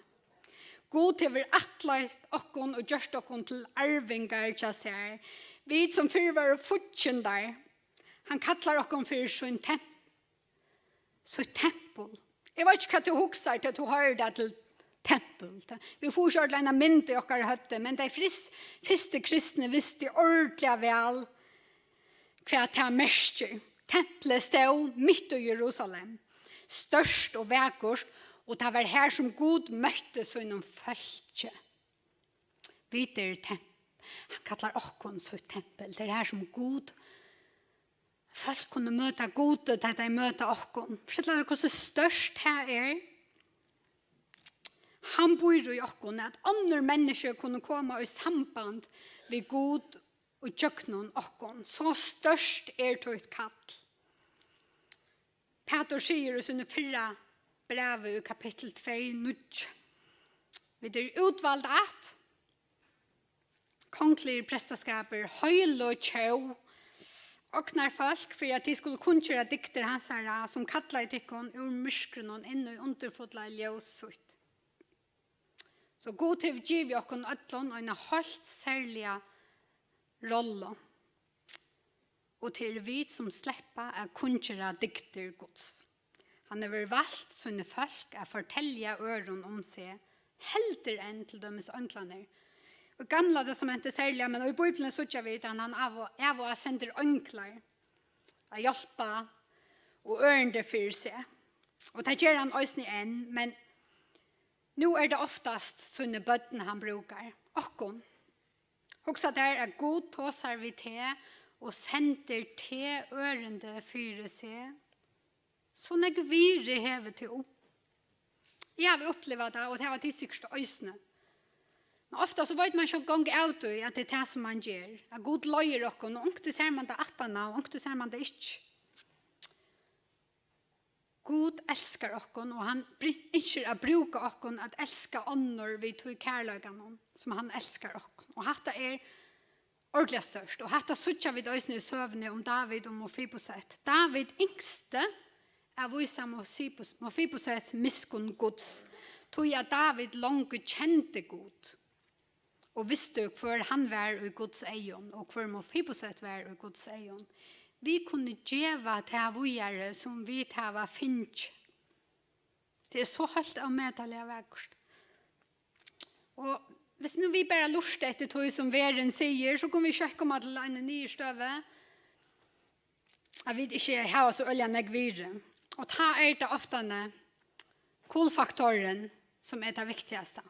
Gud hevur ættleitt okkum og gjørt okkum til arvingar hjá sær. Vit, sum fyrr vóru fíggindar, hann kallar okkum fyri sín tem-, sítt tempul. Eg veit ikki, hvat tú hugsar, tá tú hoyrir tað til tempul. Tá, vit fáa ikki ordiliga eina mynd í okkara høvdi, men tey fris-, fyrstu kristnu vistu ordiliga væl, hvat tað merkir. Templið stóð mitt í Jerusalem, stórt og vakurt, og tað var har, sum Gud møtti sínum fólki. Vit eru temp-, hann kallar okkum sítt tempul. Tað er har, sum Gud, fólk kunnu møta Gud, tá tey møta okkum. Forstilla tær, hvussu stórt tað er? Hann býr í okkum, at onnur menniskju kunnu koma í samband við Gud og gjøgnum okkum. So stórt er títt kall. Pætur sigur í sínum fyrra brævi í kapittul tvey níggju: Vit eru útvald ætt, kongligir prestaskapir, heiløg tjóð, ognarfólk, fyri at tit skulu kunngera dygdir hansara, sum kallaði tykkum úr myrkrinum inn í undurfulla ljós sítt. So Gud hevur givið okkum øllum eina heilt serliga rollu, og tað eru vit, sum sleppa at kunngera dygdir Guds. Hann hevur valt síni fólk at fortelja øðrum um seg, heldur enn til dømis einglarnir. Og Gamla Testamentið serliga, men í Bíbliuni síggja vit, at hann av og, av og á sendir einglar at hjálpa og ørindi fyri seg. Og tað ger hann eisini enn, men nú er tað oftast síni børn, hann brúkar. Okkum. Hugsa tær, at Gud tosar við teg og sendir teg ørindi fyri seg. So nógv virði hevur tú. Eg havi upplivað tað, og tað hava tit sikkurt eisini. Men ofta so veit mann ikki eingong av tí, at tað er tað, sum mann ger. At Gud leiðir okkum, og onkuntíð sær mann tað aftaná, og onkuntíð sær mann tað ikki. Gud elskar okkum, og hann bry-, ynskir at brúka okkum at elska onnur við tí kærleikanum, sum hann elskar okkum. Og hatta er ordiliga stórt. Og hatta síggja vit eisini í søguni um David og Mefiboset. David ynskti at vísa Mefibos-, Mefibosets miskunn Guds, tí at David longu kendi Gud og vistu, hvør hann var í Guds eygum, og hvør Mefiboset var í Guds eygum. Vit kunnu geva tað víðari, sum vit hava fingið. Tað er so heilt ómetaliga vakurt. Og hvis nú vit bara lurta eftir tí, sum verðin sigur, so kunnu vit skjótt koma til eina niðurstøðu, at vit ikki hava so øgiliga nógv virði. Og tá er tað oftani kulfaktorin, sum er tað viktigasta,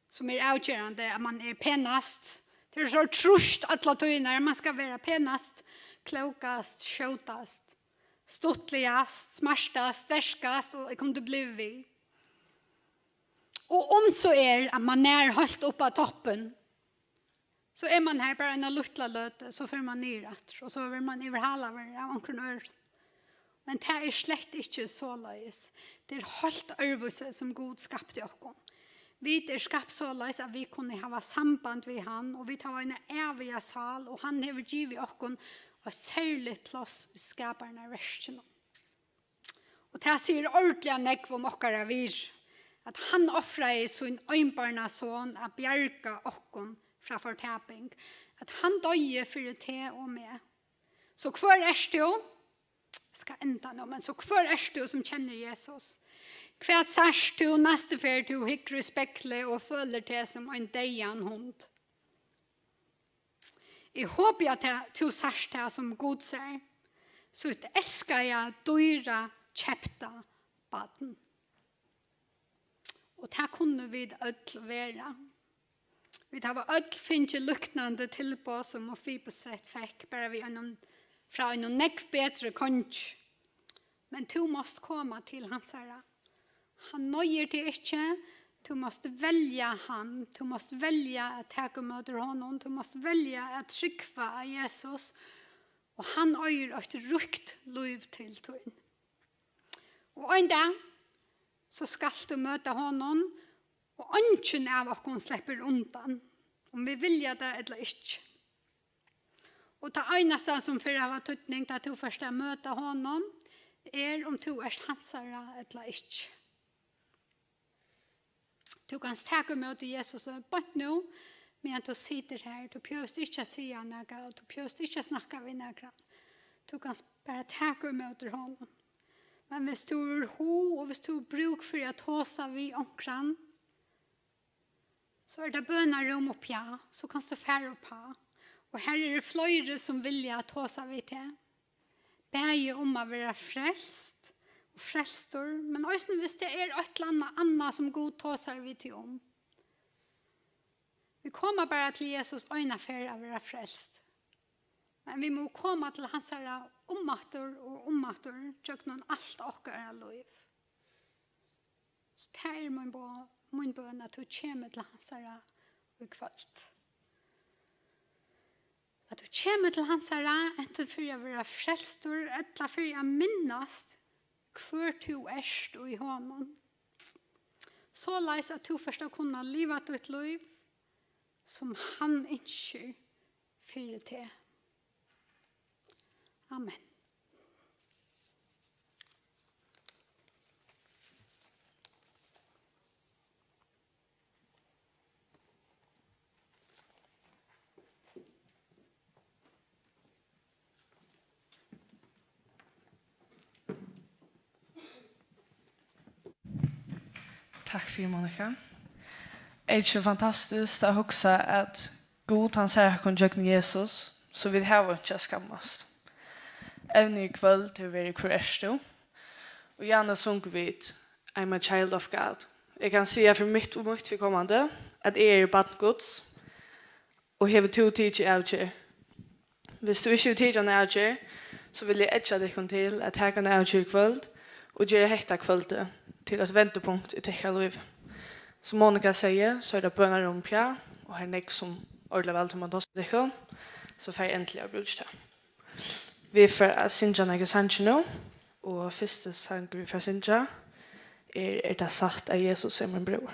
sum er avgerandi, at mann er penast. Tað er so trýst alla tíðina, at mann skal vera penast, klókast, skjótast, stuttligast, smartast, sterkast, og eg kundi blivið við. Og um so er, at mann nær heilt upp á toppin, so er mann har bara eina lítla løtu, so fer mann niður aftur, og so verður mann yvirhalaður av onkrum øðrum. Men tað er slett ikki soleiðis. Tað er heilt øðrvísi, sum Gud skapti okkum. Vit er skapt soleiðis, at vit kunnu hava samband við hann, og vit hava eina æviga sál, og hann hevur givið okkum eitt serligt pláss í skapararverkinum. Og tað sigur ordiliga nógv um okkara virði, at hann ofraði sín einbarna son at bjarga okkum frá fortaping, at hann doyði fyri teg og meg. So hvør ert tú? Eg skal enda nú, men so hvør ert tú sum kennir Jesus? Hvat sært tú næstu ferð tú hyggur í speglið og følir teg sum ein deyðan hund? Eg hopi, at tað, tú sært tað, sum Gud sær, sítt elskaða, dýra, keypta barn. Og tað kunnu vit øll vera. Vit hava øll fingið líknandi tilboð, sum Mefiboset fekk, bara við einum, frá einum nógv betri kongi. Men tú mást koma til hansara. Hann noyðir teg ikki. Tú mást velja hann. Tú mást velja at taka ímóti honum. Tú mást velja at trúgva á Jesus. Og hann eigur eitt ríkt lív til tín. Og ein dag, so skalt tú møta honum, og eingin av okkum sleppur undan, um vit vilja tað ella ikki. Og tað einasta, sum fer at hava týdning, tá tú fert at møta honum, er, um tú ert hansara ella ikki. Tú kanst taka ímóti Jesus beint nú, meðan tú situr her. Tú behøvist ikki at siga nakað, og tú behøvist ikki at snakka við nakran. Tú kanst bara taka ímóti honum. Men viss tú hevur hug, og viss tú hevur brúk fyri at tosa við onkran, so er tað bønarúm uppi, ja, so kanst tú fara upp á. Og her eru fleiri, sum vilja tosa við teg. Bæði um at vera frelst og frelstur, men eisini viss tað er eitt ella annað, annað, sum Gud tosar við teg um. Vit koma bara til Jesus eina ferð at vera frelst. Men vit mugu koma til hansara umaftur og umaftur gjøgnum alt okkara lív. So tað er mín bø-, mín bøn, at tú kemur til hansara í kvøld. At tú kemur til hansara, antin fyri at vera frelstur, ella fyri at minnast, hvør tú ert í honum. Soleiðis at tú fert at kunna liva títt lív, sum hann ynskir fyri teg. Amen. Takk fyri, Monika. Er tað ikki fantastiskt at hugsa, at Gud, hann sær okkum gjøgnum Jesus, so vit hava einki at skammast? Evnið í kvøld hevur verið: Hvør ert tú? Og í áðni sungu vit: I'm a child of God. Eg kann siga fyri mítt og mítt viðkomandi, at eg eri barn Guds, og hevur tú tikið avgerð? Viss tú ikki hevur tikið eina avgerð, so vil eg eggja tykkum til at taka eina avgerð í kvøld og gera hetta kvøldið til eitt vendipunkt í tykkara lívi. Sum Monika segði, so er tað bønarúm uppi, og har er nógv sum ordiliga væl tíma at tosa við tykkum, so farið endiliga at brúka tað. Vit fara at syngja nakrar sangir nú, og fyrsti sangur, vit fara at syngja, er: Er tað satt, at Jesus er mín brúður?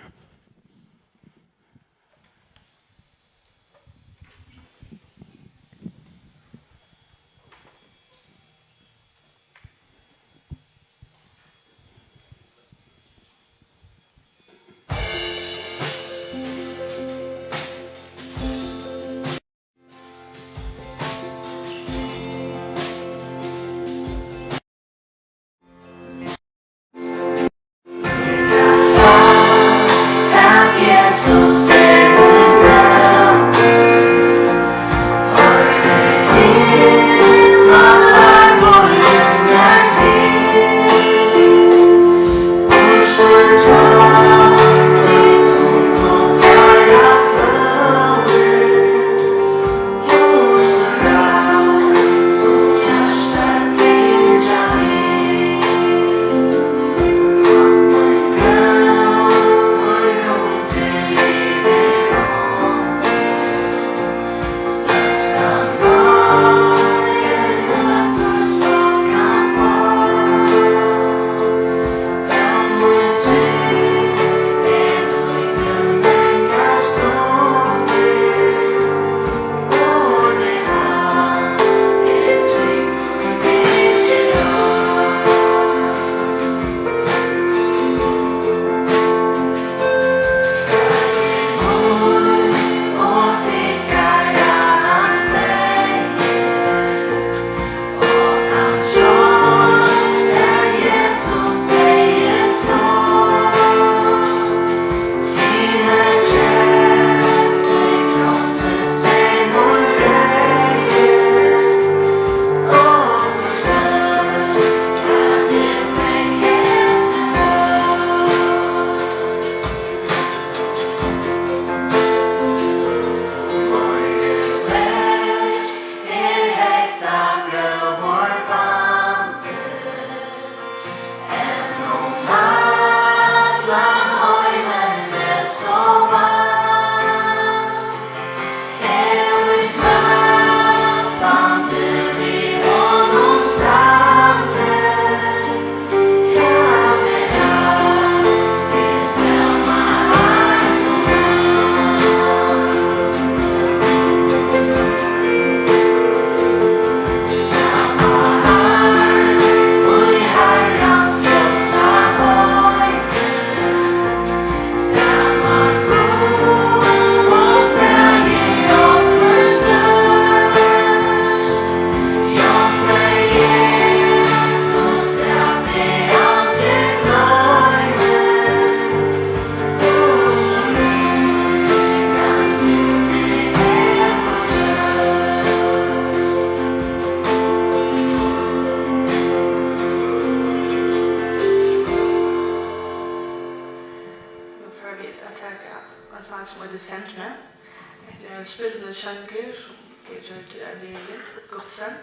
Spælt ein sangur, sum eg gjørdi av Regin Gottsen,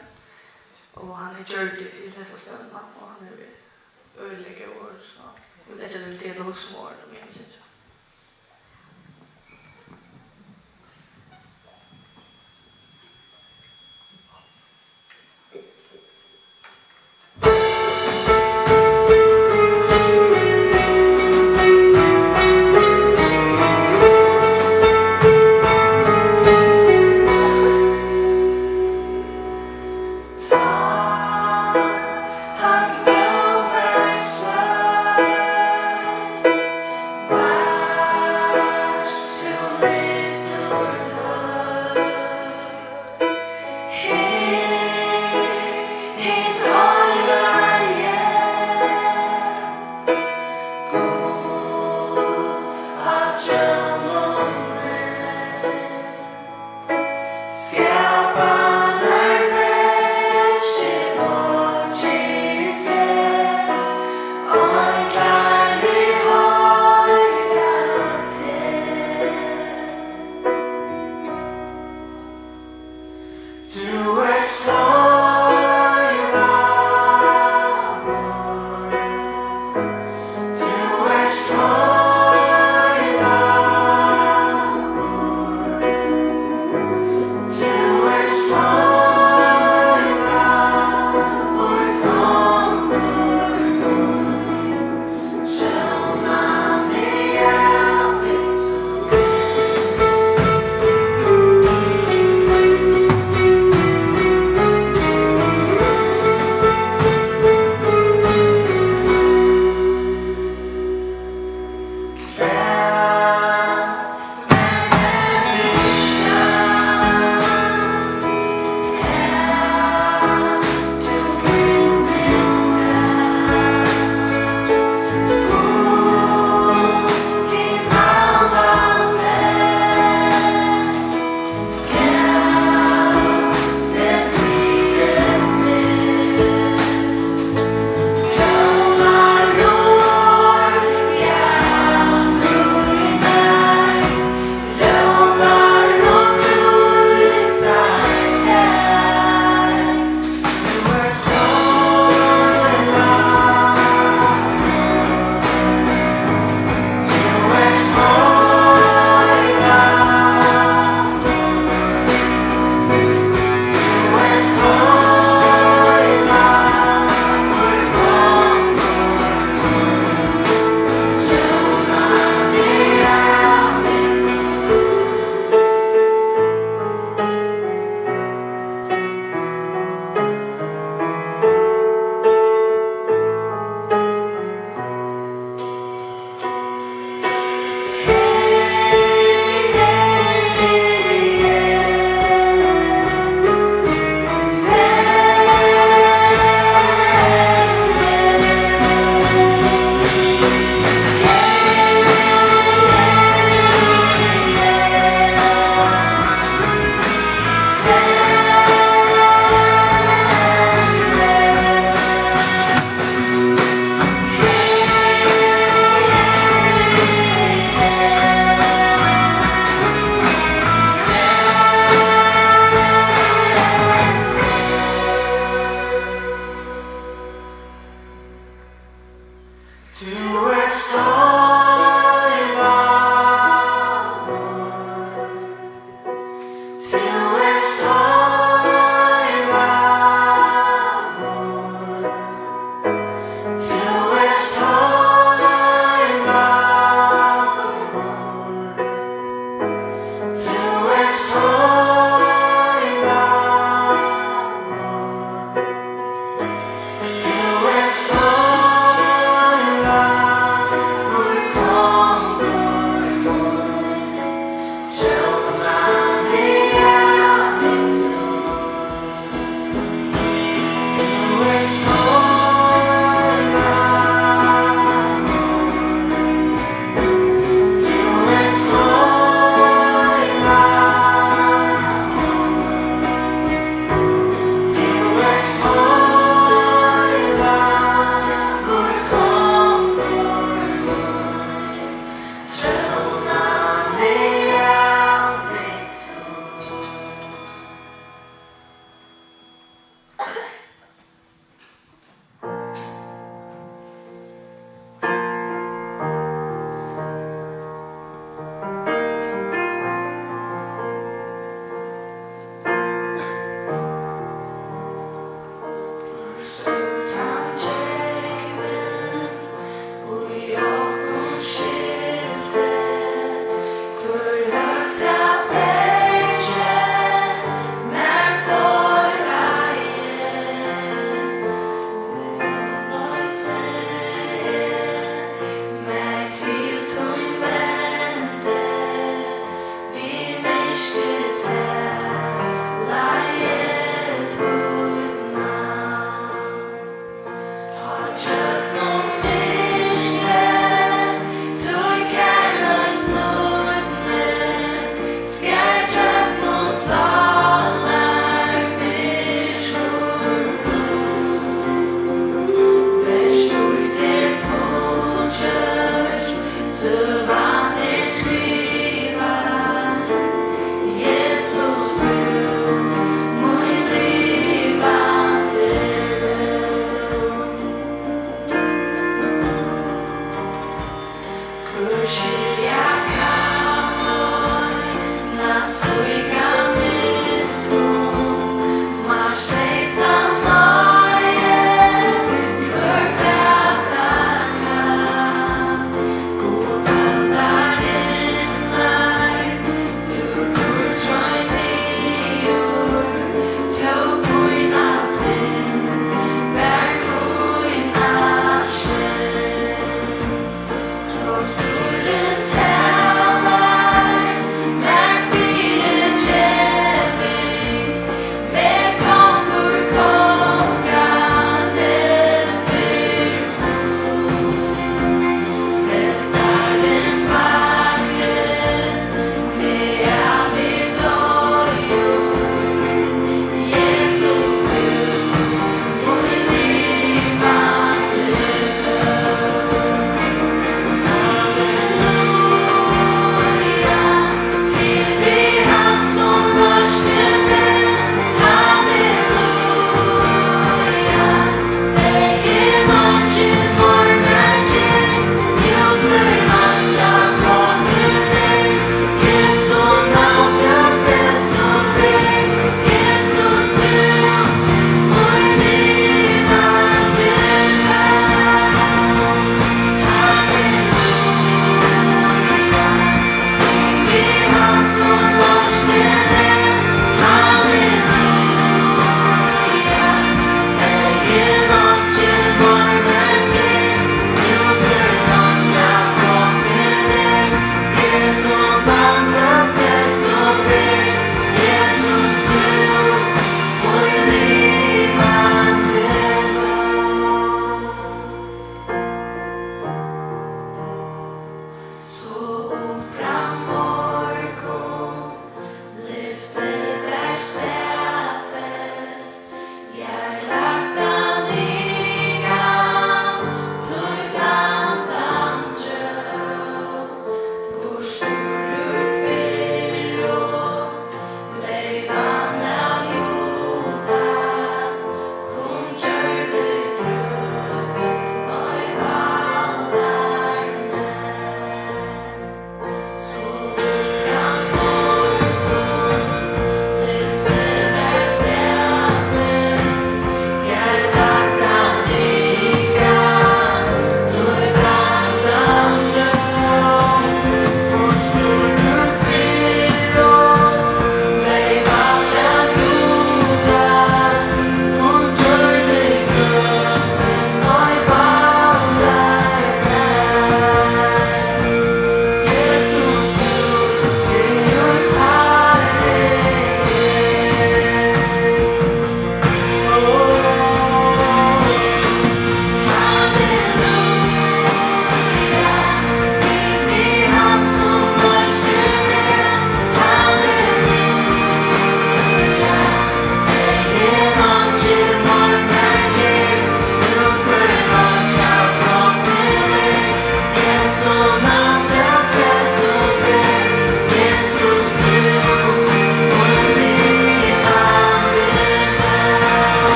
og hann er gjørdur til hesa stevnuna, og hann hevur øgiliga góð orð, so eg vil leggja til teg at hugsa um orðini, meðan vit syngja. Tú ert heilagur, tú ert heilagur, tú ert heilagur, kongur mín. Tú ert heilagur. Tú ert heilagur. Tú ert heilagur. Tú ert heilagur. Tú ert heilagur,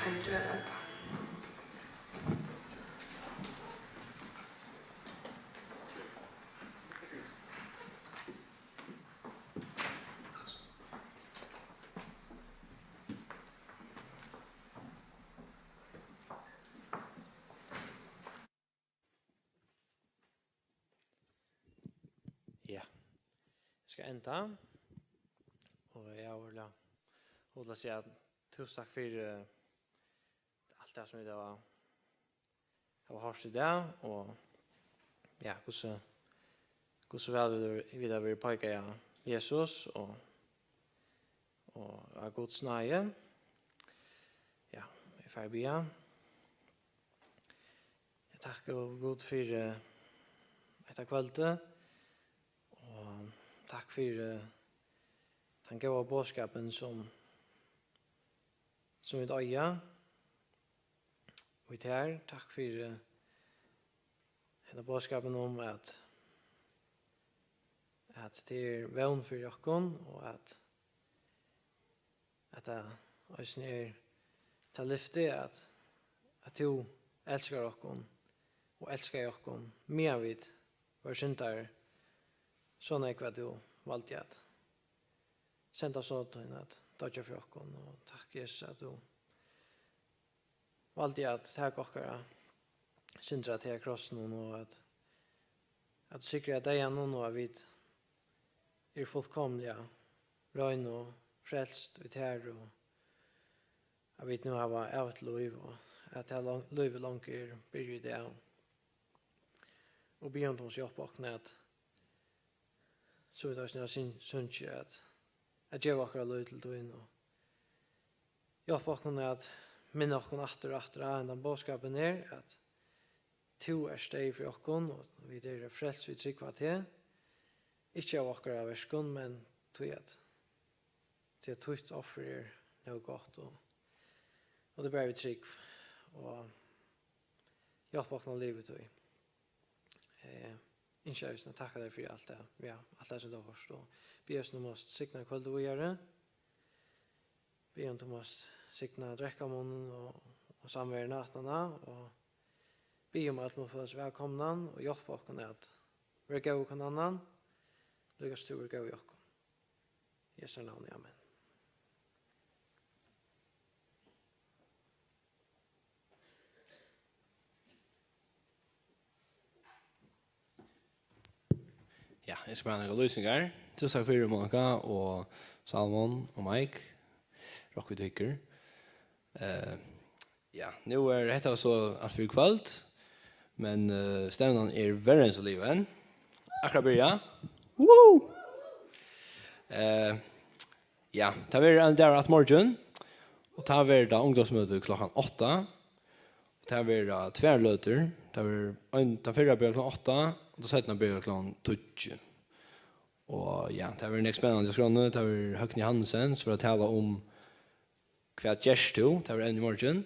Ein døgurðaenda. Ja. Eg skal enda. Og eg vil, ja, vil siga túsund takk fyri, eh, alt tað sum vit hava, hava hoyrt í dag, og, ja, hvussu, hvussu væl vit, vit hava verið peikað av Jesus og, og av Guds náði. Ja, eg fari biðja. Eg takki, Gud, fyri hetta kvøldið, og takk fyri tann góða boðskapin, sum, sum vit eiga í tær. Takk fyri hetta boðskapin um, at, at tað er vón fyri okkum, og at, at tað eisini er tað lyfti, at, at tú elskar okkum og elskaði okkum, meðan vit vóru syndarar, so nógv, at tú valdi at senda son tín at doyggja fyri okkum. Og takk, Jesus, at tú valdi at taka okkara syndar til krossinum, og at, at tú sigraði deyðan, og at vit eru fullkomiliga rein og frelst í tær, og at vit nú hava evigt lív, og at tað long-, lívið longu er byrjað í dag. Og biðja um, at tú mást hjálpa okkum at, so vit eisini hava syn-, sungið, at, at geva okkara lív til tín, og hjálpa okkum at minna okkum aftur og aftur á, at tann boðskapin er, at tú ert deyður fyri okkum, og vit eru frelst við trúgv á teg, ikki av okkara verkum, men tí at, tí at títt offur er nóg gott, og, og tað er bara við trúgv, og hjálp okkum at liva í tí. Eh, ynskja eisini at takka tær fyri alt tað, ja, alt tað sum tú hevur hoyrt, og biðja eisini um at signa kvøldið víðari. Biðja um, tú mást signa drekkamunnin og, og samveruna aftaná, og biðja um, at øll mugu føla seg vælkomnan og hjálpa okkum at vera góð við hvønn annan, líka sum tú ert góð við okkum. Í Jesu navni, amen. Ja, eg skal bara nakrar lýsingar. Túsund takk fyri, Monica og Salomon og Mike. Rokk við tykkum. Eh, ja, nú er hetta so alt fyri kvøld, men, eh, stevnan er verri enn so liðug enn. Akkurát byrjað. Woo! Eh, ja, tað verður ein dagur aftur morgin, og tað verður tá ungdómsmøti klokkan átta. Og tað verða tvær løtur. Tað verður ein, tann fyrra byrjar klokkan átta, og tann seinna byrjar klokkan tíggju. Og ja, tað verður nógv spennandi á skránni. Tað verður Høgni Hansen, sum fer at tala um, hvat gert tú? Tað verður evnið í morgin.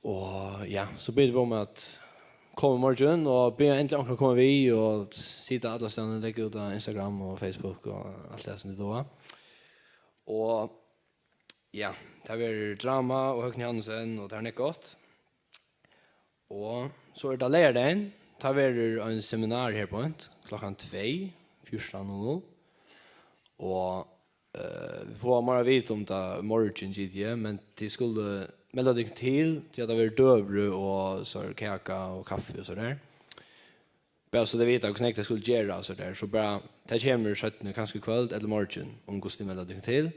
Og ja, so biður eg um at koma í morgin, og biðja endiliga onkran koma við og sita allastaðni, leggja út á Instagram og Facebook og alt tað sum tit duga. Og ja, tað verður drama og Høgni Hansen, og tað er nógv gott. Og so er tað leygardagin, tá verður ein seminar her beint klokkan tvey, fjúrtan null null. Og, eh, vit fáa meira at vita um tað í morgin, G D, men tit skulu melda tykkum til, tí at tað verður døgurði og so er kaka og kaffi og so har. Bara so tit vita, hvussu nógv tit skulu gera og so har. So bara, tað kemur seinni, kanska í kvøld ella í morgin, um hvussu tit melda tykkum til.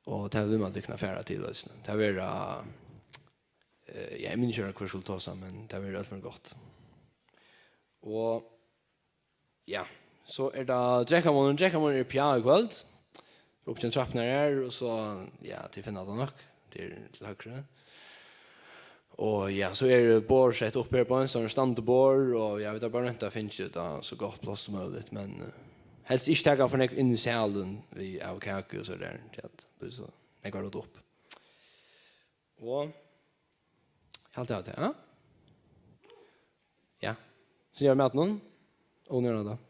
Og tað vil man tykkum at fara til eisini. Tað verður, eh, ja, eg minnist ikki, hvør skuldi tosa, men tað verður í øllum førum gott. Og, ja, so er tað drekkamunnurin. Drekkamunnurin er uppi í kvøld. Upp til trappurnar her, og so, ja, tit finna tað nokk. Tað er til høgru. Og ja, so er borð sett upp her á ein sånn standuborð, og ja, vit hava bara roynt at finna tað so gott pláss sum møguligt, men, eh, helst ikki taka for nógv inn í salin við av kaku og so har, tí at tað er so nógv at rudda upp. Og halt av tað, ja? Ja. So gera vit matin. Og nú er tað.